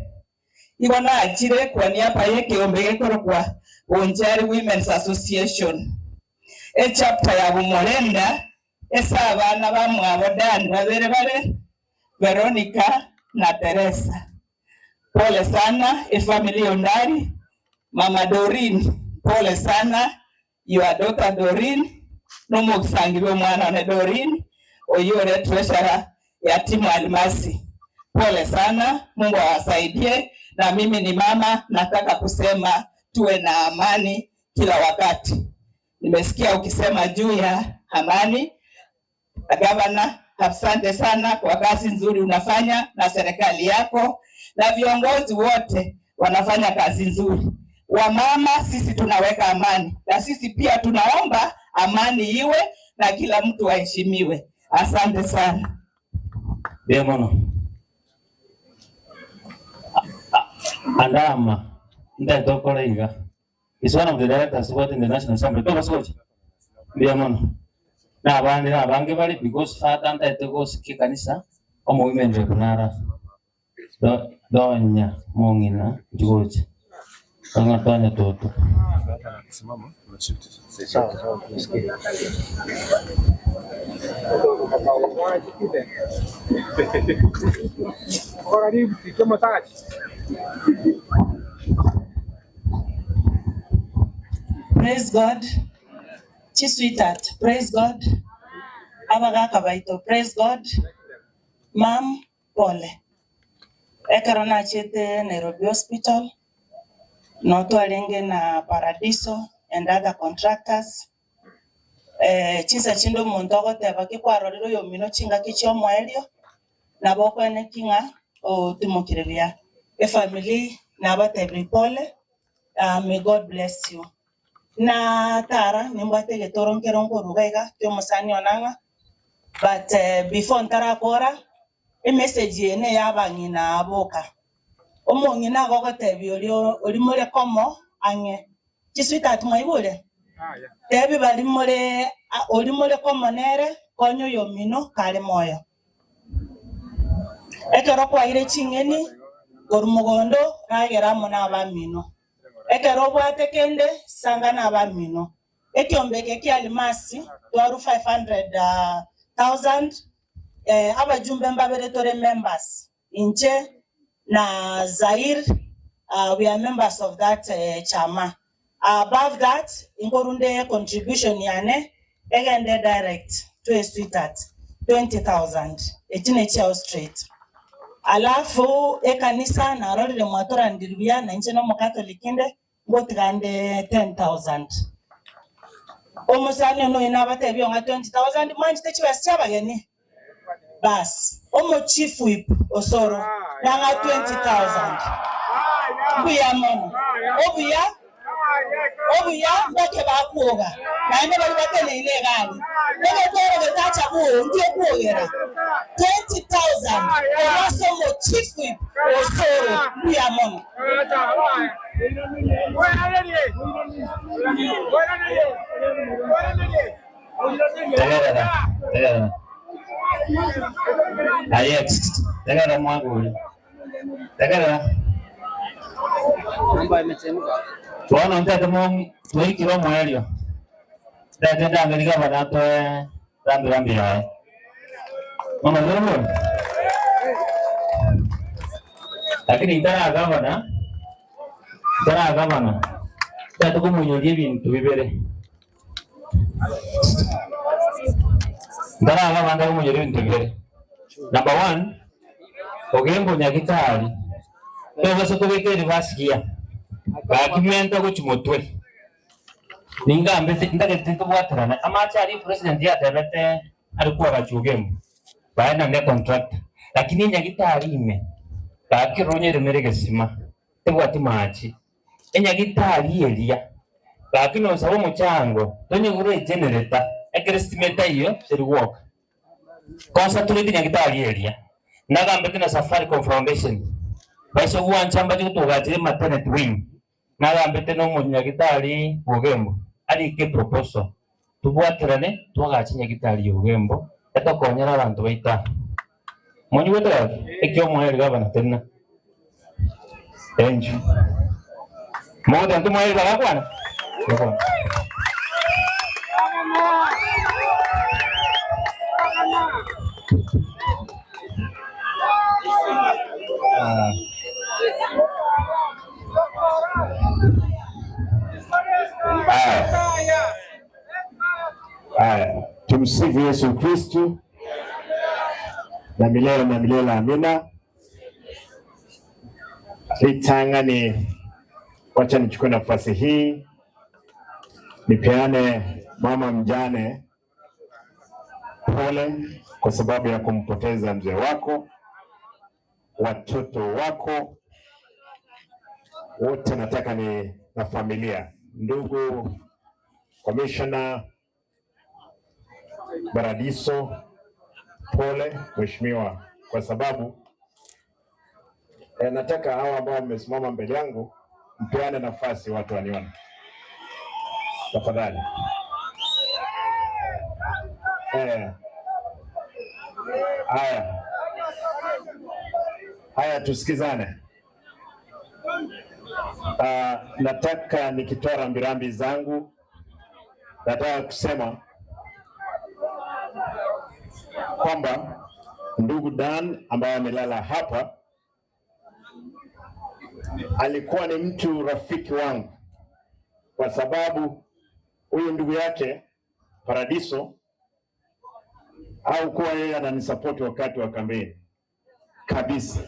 Igo nachire kwa niaba ye kiombe gekorokwa Bonjari Women's Association. E chapter ya Bumolenda esa abana bamwabo Dan babere bare Veronica na Teresa. Pole sana e family Ondari, Mama Doreen, pole sana your daughter Doreen nomukusangirwe omwana one Doreen oyore treasurer ya timu Almasi. Pole sana, Mungu awasaidie. Na mimi ni mama, nataka kusema tuwe na amani kila wakati. Nimesikia ukisema juu ya amani. Gavana, asante sana kwa kazi nzuri unafanya na serikali yako na viongozi wote wanafanya kazi nzuri. Wamama sisi tunaweka amani, na sisi pia tunaomba amani iwe na kila mtu aheshimiwe. Asante sana. Biamono. Andama ndetokora iga. Is one of the directors what in the National Assembly. Toba sochi. Biamono. Na abandi na abange bari because father ndete gosikia kanisa omo women rep nara. Donya mong'ina njugoche. Ang'atanya toto. Praise God. Chisweetheart, praise God. Abagaka baito, praise God. Ma'am, pole. Ekero nachete Nairobi Hospital, no twarenge na Paradiso and other contractors. Eh, chinsa chinde omonto ogoteba ki kwarorire oyomino chingaki chia omoerio, nabo okweneki ng'a otimokire buya. Efamily nabatebirie pole, ah, may God bless you. Na tara nimbwate egetoro nkere nkoruga iga kia omosani one ang'a, but eh, before ntarakora, emessage eye na eya abang'ina aboka. Omong'ina agogotebia oria oria more komo ang'e. Chisweetheart mwaigure? Tebi baria more oria more komo nere, konya oyomino kare moyo. Ekero kwaire ching'eni korwa mogondo, ragera amo nabamino. Ekero obwate kende, sanga nabamino. Ekiombe eke kia Alimasi twarwa 500,000, eh, abajumbe mbabere tore members. Inche na Zair, we are members of that chama. Above that, nkorunde contribution yane egende direct to a sweetheart 20,000 echi nechiao straight. Alafu ekanisa narorire mwatoranire buya na inche na omocatholic inde ngotiga nde 10,000. Omosani one oyo nabatebia ng'a 20,000 mwanchete chibesa chia abageni? Bas, omo chief whip Osoro nang'a 20,000. Mbuya mono. Obuya, obuya mbake bakwoga naende baria bateneine egari. Egetoro getacha bwoo nki okwogera? 20,000 korwa ase omo chief whip Osoro. Mbuya mono. Tegerera, tegerera. Aye, tegerera mwangu uri. Tegerera. Bono ntete mo twikire omwerio. Ntete ndangeri gavana toe rambi rambi yaye. Mama zero Lakini ntara gavana, ntara gavana. Ntete kumunyoria ebintu bibere. Ntara gavana kumunyoria ebintu bibere. Number one, ogembo nyagitari. Togose tobeke reverse gear. Bakimenta gochi motwe. Ningambe ndagete tobwaterana. Amache ari president yatebete ari kwagacha ogembo. Baena ne contract. Lakini nyagitari ime. Bakironyere mere gesima. Tebwati machi. Enyagitari eria. Lakini osaba omochango tonyegure generator ekere estimate iyo eri work. Concentrate nyagitari eria. Nagambete na Safaricom Foundation. Baiso gwancha mbache gotugachire maternity wing. Nagambete no omonyagitari bwogembo. Arike proposal. Tubwaterane twagache nyagitari yogembo etokonyera abanto baita. Monyigwete gaki ekio omoeri gavana tena. Enju. Mogote ntu moeri bagakwana? Bakwana. Haya, haya, tumsifu Yesu Kristu na milele na milele, amina. Litangani, wacha nichukue nafasi hii nipeane mama mjane pole kwa sababu ya kumpoteza mzee wako, watoto wako wote, nataka ni na familia, ndugu Commissioner Baradiso, pole mheshimiwa, kwa sababu nataka hawa ambao wamesimama mbele yangu mpeane nafasi watu wanione tafadhali. Haya haya, tusikizane. Nataka nikitoa rambirambi zangu, nataka kusema kwamba ndugu Dan ambaye amelala hapa alikuwa ni mtu rafiki wangu, kwa sababu huyu ndugu yake Paradiso au kuwa yeye ananisapoti wakati wa kampeni kabisa,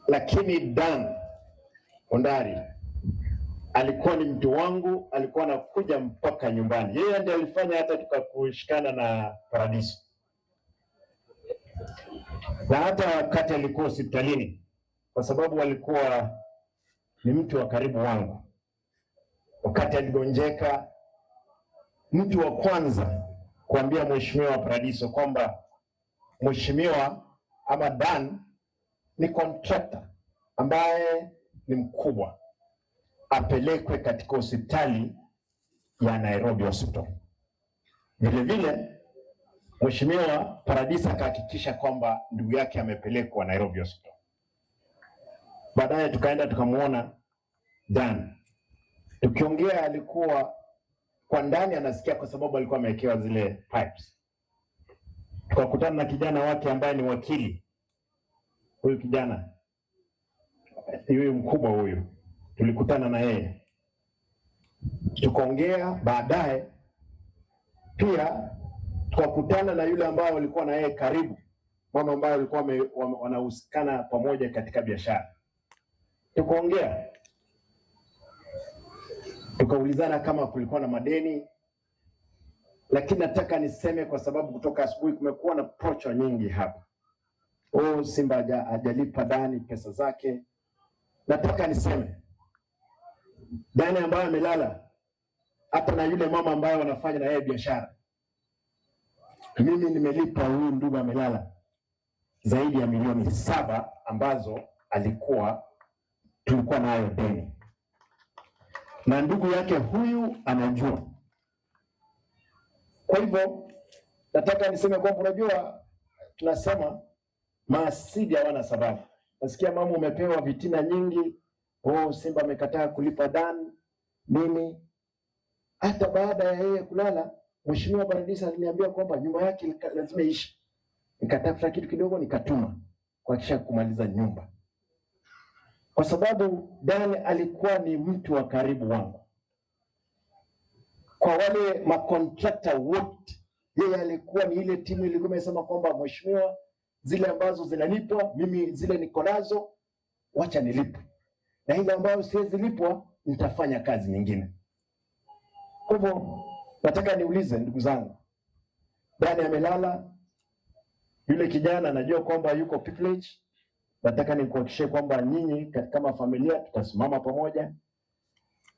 lakini Dan Ondari alikuwa ni mtu wangu, alikuwa anakuja mpaka nyumbani. Yeye ndiye alifanya hata tukakushikana na Paradiso, na hata wakati alikuwa hospitalini, kwa sababu alikuwa ni mtu wa karibu wangu. Wakati aligonjeka, mtu wa kwanza kuambia mheshimiwa Paradiso kwamba mheshimiwa ama Dan ni contractor ambaye ni mkubwa, apelekwe katika hospitali ya Nairobi Hospital. Vile vile mheshimiwa Paradiso akahakikisha kwamba ndugu yake amepelekwa Nairobi Hospital. Baadaye tukaenda tukamwona Dan, tukiongea alikuwa kwa ndani anasikia, kwa sababu alikuwa amewekewa zile pipes. Tukakutana na kijana wake ambaye ni wakili, huyu kijana huyu mkubwa huyu, tulikutana na yeye tukaongea. Baadaye pia tukakutana na yule ambaye walikuwa na yeye karibu, mama ambaye walikuwa wanahusikana pamoja katika biashara, tukaongea, tukaulizana kama kulikuwa na madeni, lakini nataka niseme kwa sababu kutoka asubuhi kumekuwa na procho nyingi hapa. Oh, Simba hajalipa Dani pesa zake. Nataka niseme Dani ambaye amelala hata na yule mama ambaye wanafanya na yeye biashara, mimi nimelipa huyu ndugu amelala zaidi ya milioni 7 ambazo tulikuwa nayo deni, na ndugu yake huyu anajua. Kwa hivyo nataka niseme kwamba unajua, tunasema maasidi hawana sababu. Nasikia mama umepewa vitina nyingi, oh, Simba amekataa kulipa Dan nini. Hata baada ya yeye kulala, Mheshimiwa Paradiso aliniambia kwamba nyumba yake lazima iishi. Nikatafuta kitu kidogo nikatuma kuhakikisha kumaliza nyumba, kwa sababu Dan alikuwa ni mtu wa karibu wangu. Kwa wale makontrakta wote, yeye alikuwa ni ile timu ilikuwa imesema kwamba mheshimiwa, zile ambazo zinalipwa mimi zile niko nazo, wacha nilipwe, na ile ambayo siwezi lipwa nitafanya kazi nyingine. Kwa hivyo nataka niulize ndugu zangu, Dani amelala, yule kijana anajua kwamba yuko privilege. Nataka nikuhakikishie kwamba nyinyi kama familia tutasimama pamoja,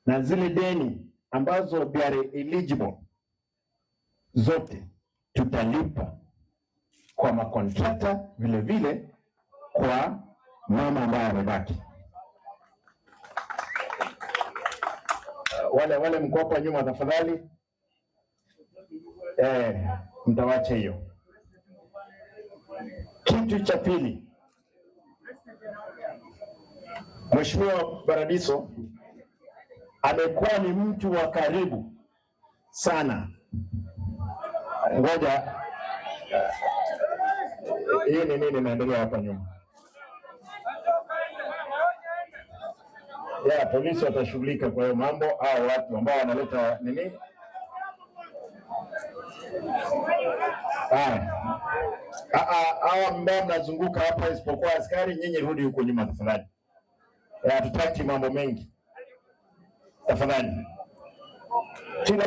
na zile deni ambazo they are eligible zote tutalipa kwa makontrakta, vile vile kwa mama ambaye amebaki. Wale mko hapa nyuma tafadhali, mtawache hiyo. Kitu cha pili, Mheshimiwa Paradiso amekuwa ni mtu wa karibu sana. Ngoja, hii ni nini inaendelea hapa nyuma? Ya, polisi watashughulika kwa hiyo mambo, au watu ambao wanaleta nini? Haya. Hawa ambao mnazunguka hapa isipokuwa askari, nyinyi rudi huko nyuma tafadhali. Hatutaki mambo mengi. Tafadhali. Kila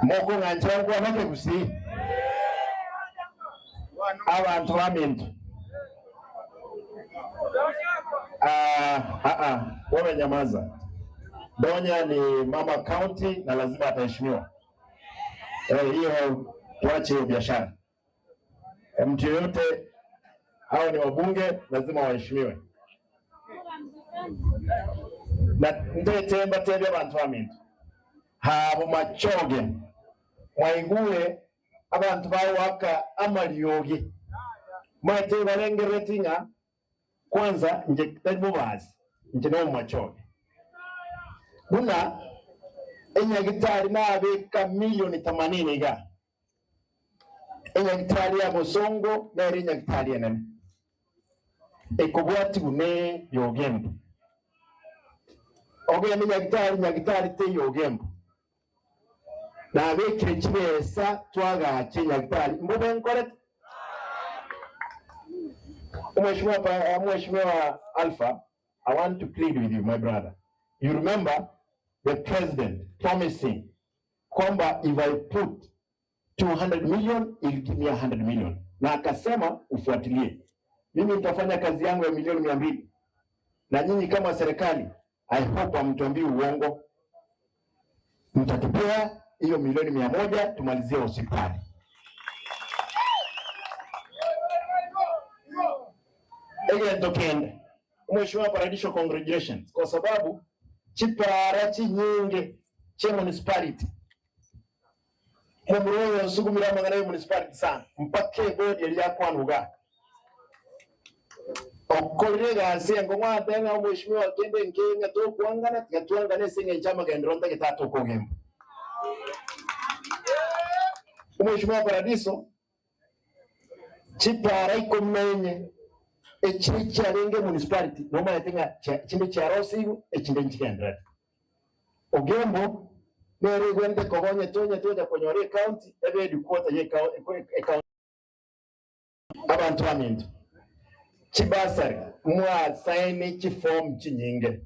moko ng'anjangu amake kusi abantu bamintu. Wewe nyamaza. Donya ni mama county na lazima ataheshimiwa. Hiyo tuache hiyo biashara. Mtu yoyote hao ni wabunge lazima waheshimiwe. Na ndete mbatebie abanto baminto, Haa bomachoge, mwaigure abanto bagoaka amariogi, maete barengerereti ng'a kwanza inche tari mobasi, inche nomomachoge. Buna enyagitari nabeka milioni themanini iga, enyagitari ya bosongo nere enyagitari enene, ekobwatigwa ne y'Ogembo. Ogende nyagitari, nyagitari teiyo Ogembo. Nabekire chibesa twagache nyagitari, mbobe nkorete? Omweshimiwa pa, Mweshimiwa Alpha, I want to plead with you my brother. You remember the president promising kwamba if I put 200 million he'll give me 100 million, na akasema ufuatilie. Mimi nitafanya kazi yangu ya milioni 200 na nyinyi kama serikali, I hope hamtuambii uongo, mtatupea hiyo milioni 100 tumalizie hospitali. Egento kende Mheshimiwa Paradiso, congratulations kwa sababu chipara chinyinge che municipality momura oyo nsugumire amang'ana ya municipality sana mpaka ebodi eria yakwanuga okorire egasi engo ng'wateba ng'a omweshimiwa kende nke ng'a tokwangana tiga twangane ase eng'encho amagenderero ntagete atokogemba. Omweshimiwa Paradiso chipara 14 echi chiarenge municipality nomaete ng'a chinde chiarosigwe echinde nchigenderete. Ogembo nere egwente kogonya tonye tocha konyora ecounty ebe headquarter ye ecounty. Abanto baminto chibasari mwasaini chiform chinyinge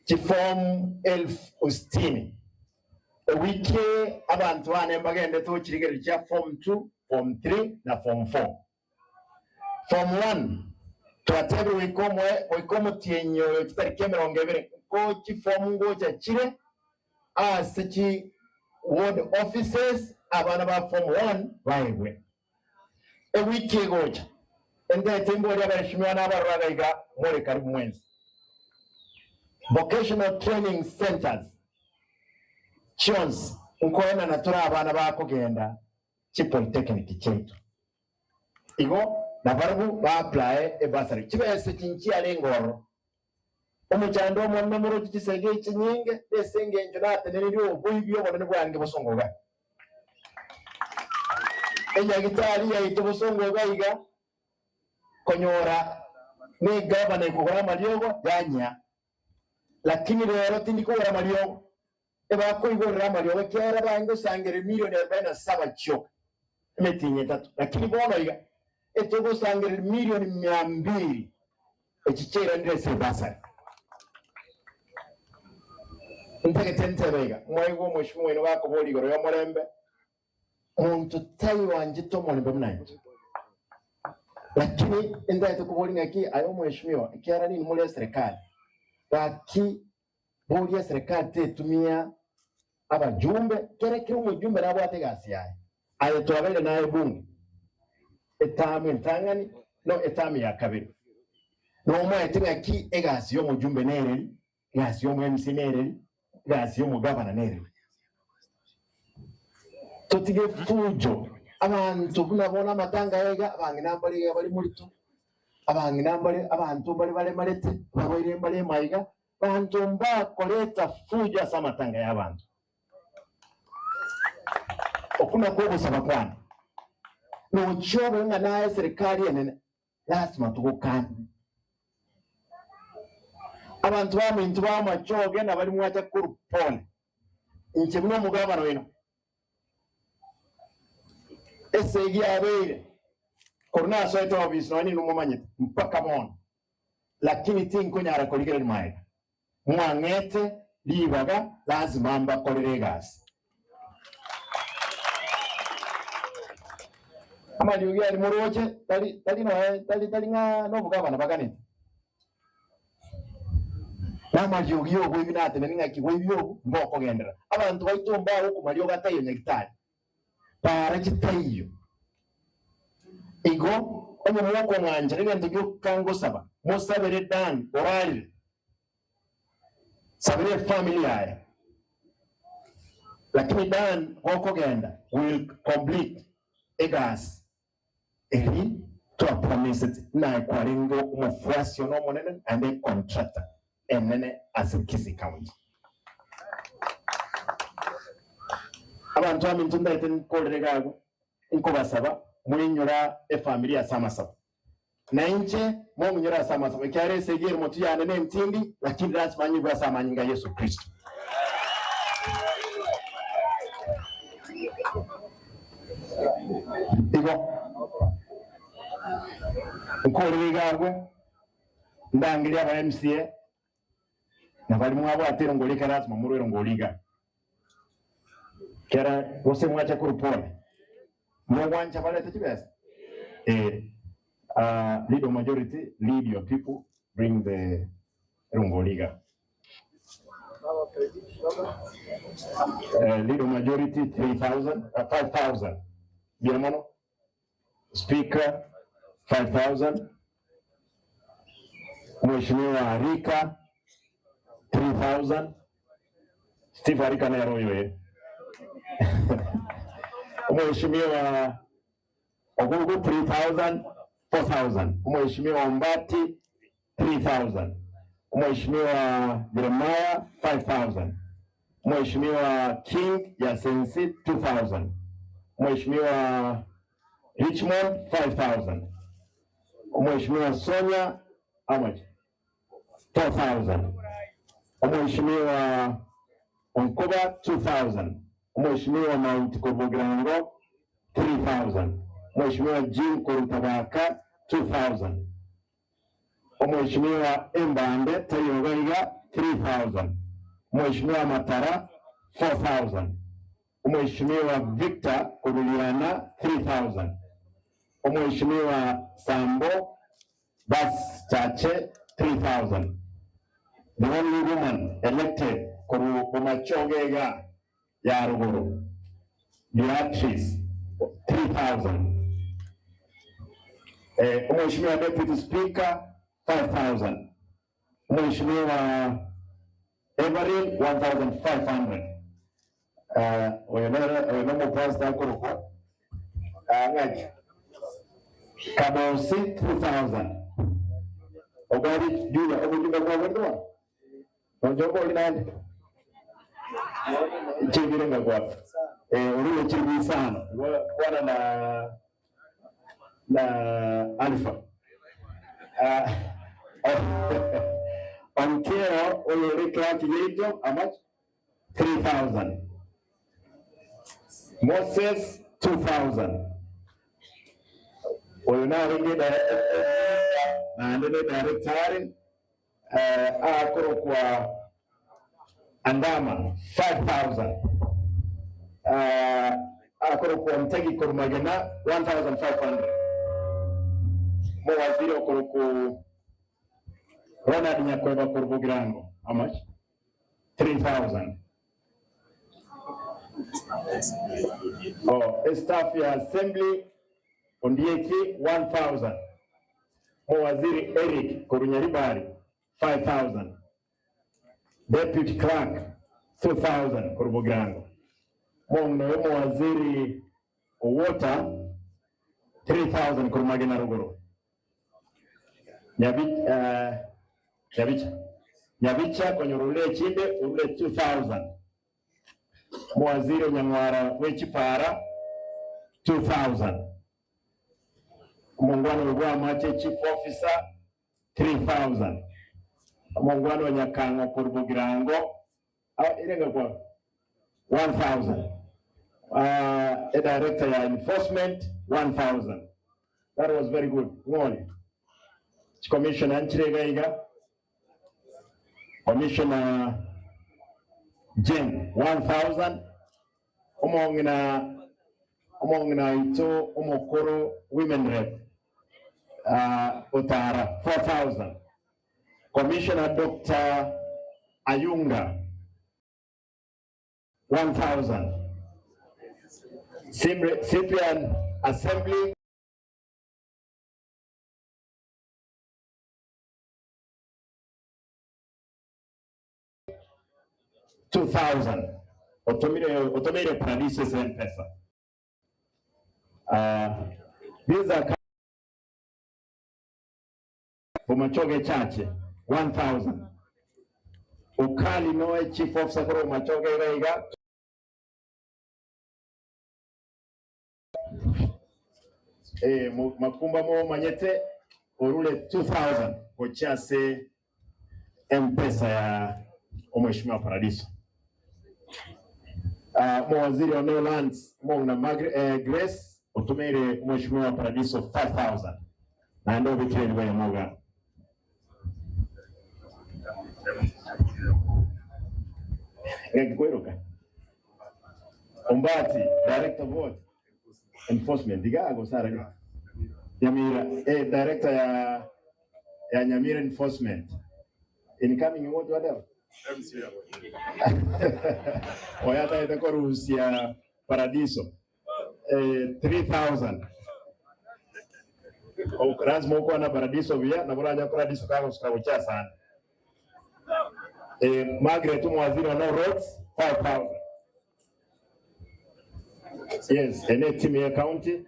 chiform 60,000 ewiki abanto bane mbagende tochirigereria chia form 2 form 3 na form 4. Form 1 twatebire goika omoe goika omotienyi oyo chitariki 20 nko chiform ngocha chire ase chi ward offices abana ba form 1 baegwe. Ewiki egocha entete mbori abareshimiwa na abaroraga iga more karibu mwensi. Vocational training centers chionsi nkoenana tore abana bakogenda chi polytechnic chiaito. Igo nabarabwo ba apply ebursary chibese chinchiarenge ororo. Omochando omonene moroche chisegi chinyinge ase engencho natenenerie oboibi obonene bwarenge bosongo iga. Enyagitari yaito bosongo iga iga konyora negavana ekogora amariogo yanyia. Lakini rero tindi kogora amariogo. Ebakoigorera amariogo ekiagera baange gosangereria milioni 47 chioka emitinyi etato. Lakini bono iga etogosangereria milioni 200 echi chiairanire ase ebasari. Ntagete ntebe iga, mwaigwa omweshimiwa oino gakoboria igoro y'omorembe, monto taiwanchete omorembe buna inche. Lakini ntagete koboria ng'aki aye omweshimiwa, ekiagera ninwe more eserekari, gaki boria eserekari tetumia abajumbe, kere kera omojumbe nabwate egasi yaye. Aye twabeire naye bunge etamu entang'ani no etamu ya kabere. Nomaete ng'aki egasi y'omojumbe nereri, egasi y'omo MC nereri, egasi y'omogavana nereri. Totige fujo abanto buna bono amatanga aya abang'ina mbare iga bari morito, abang'ina mbare abanto mbare baremarete, abarwaire mbare maiga, banto mbakoreta fujo ase amatanga ya abanto. Okwo nakwo ogosaba kwane. Nochia obe ng'a naye serikali enene, lazima togokane. Abanto baminto b'amachoge nabari mwacha korwa pole. Inche buna omogabana oino, esegi yabeire korwa nasoete ofisi nonya ninwe momanyete mpaka bono, lakini tinkonyara korigereria magega. Mwang'ete ribaga lazima mbakorere egasi. Amariogi aria moroche tari tari noe tari tari ng'a nobogabana baganete. Namariogi y'oboibi nateneni ng'aki boibi obo mbokogenderera. Abanto baito mbago komariogo ataiyo nyagitari. Para chitaiyo. Igo onye mokong'anchera egento gioka ngosaba, mosabere Dan orarire. Sabira efamily yaye. Lakini Dan gokogenda will complete egasi eri twapromisete naye kwarenge omofuasi one omonene naende econtractor enene ase Kisii County. Abanto baminto ntaete nkorere iga agwo, nkobasaba moinyora efamiri ase amasabo. Na inche mong'inyore ase amasabo, ekiagera esegi ere motwe yane nentindi, lakini lasima nyigwe ase amanyinga a Yeso Kristo. Igo nkorire iga agwo, ndangerie aba MCA, na baria mwabwate erongori ekero lasima morwe erongori iga. Kera gose mwacha korwa pole, mogwancha barete chibesa? Eh, uh, lead of majority, lead your people, bring the erongori iga. Eh, lead of majority 3000, uh, 5000. Mbuya mono. Speaker 5000, Mheshimiwa Rika 3000, Steve Arika nere oyo eh. Mheshimiwa Ogugu 3000, 4000, Mheshimiwa Ombati 3000, Mheshimiwa Jeremiah 5000, Mheshimiwa King Yasensi 2000, Mheshimiwa Richmond 5000, Mheshimiwa Sonia how much? 4000, Mheshimiwa Onkoba 2000, Mheshimiwa Mount Kobogirango 3000, Mheshimiwa Jim Korutabaka 2000. Omweshimiwa Embande taiyoga iga 3000, Omweshimiwa Matara 4000, Omweshimiwa Victor Koruliana 3000, Omweshimiwa Sambo Bas Chache 3000. The only woman elected korwa Bomachoge iga ya rogoro Beatrice 3000, eh, Omweshimiwa Deputy Speaker 5000, Omweshimiwa Everin 1500. Eh, oyo nere oyo nomopastor akorokwa ah, ng'aki Kabosi 2000 Ogari Julia omojumbe kwagorete bono Nonye ori naende chibire ngakwa eh ori chiribu isano igo kwana na na Alpha Ah, Onkero oyo ore clerk yaito how much 3000 Moses 2000 oyo narenge naende ne director are akorokwa Andama 5000, akorokwa Ntegi korwa Magena 1500, omowaziri okorokwa Ronald Nyakweba korwa Bogirango how much? 3000. Oh, staff ya assembly Ondieki 1000, Mowaziri Eric korwa Nyaribari 5000, Deputy Clerk 2000 korwa Bogirango, Mong'ina oyo Mowaziri Owota 3000 korwa Magena Rogoro, Nyabicha Nyabicha konyora orure echinde orure 2000, Mowaziri Onyang'wara bwe chipara 2000, Omongwana oyo bw'amache Chief Officer 3000, Omongwana o Nyakang'o korwa Bogirango ere ngakwa 1000, a director ya enforcement 1000. That was very good. Ng'ori Commissioner nchire iga iga Commissioner Jane 1000, omong'ina omong'ina oito omokoro women rep Otara 4000, Commissioner Dr. Ayunga 1000, Cyprian Assembly 2000 otomire otomeire Paradiso ase Mpesa. Uh, these are Bomachoge Church 1000. Ukali noe chief officer koro Bomachoge iga iga Eh, makumba momanyete orure 2000 gochia ase Mpesa ya omheshimiwa Paradiso. Mowaziri one Lands Mong'ina Margaret, Grace otomeire omheshimiwa Paradiso 5000 naende obekire eriba ya moga. Ng'aki koiroka? Ombati, Director of what? Enforcement. Iga gose arari? Nyamira. Eh, Director ya ya Nyamira Enforcement. Incoming what whatever. Oyo ataete korusia Paradiso. Eh, 3000. Lazima okwana Paradiso buya nabo oranya Paradiso kagosuka gochia sana. Eh, Margaret omwaziri one Roads 5000. Yes, ene team ya county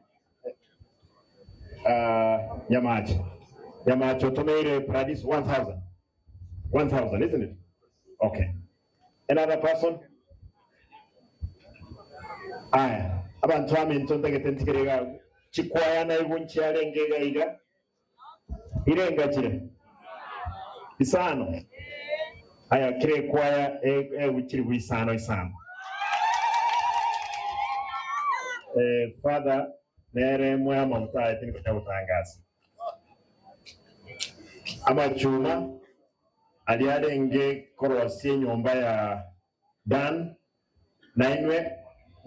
Nyamache. Nyamache otomeire Paradiso 1000. 1000, isn't it? Okay. Another person? Aya, abantu baminto ntagete ntigere iga chikwaya naigwe nchiarenge iga iga irenga chire isano. Aya kire ekwaya eguchiri bwa isano isano. Eh, Father nere mwe amaguta aye tindi gotangasa. Amachuma aria arenge korwa ase enyomba ya Dan, nainwe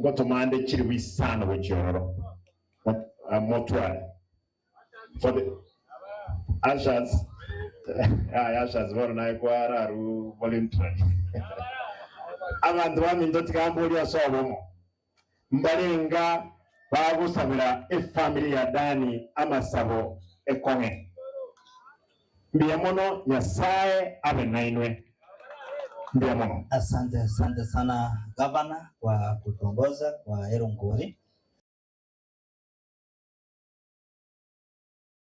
ngotomande chiribu isano gochia ororo motware. For the ushers, aya ushers bono naye kwararu voluntary. Abanto baminto tiga mborie ase obomo, mbarenga bagosabera efamiri ya Dani amasabo ekong'e. Mbuya mono, Nyasae abe nainwe. Mbuya mono. Asante, asante sana gavana kwa kutuongoza kwa Erongori.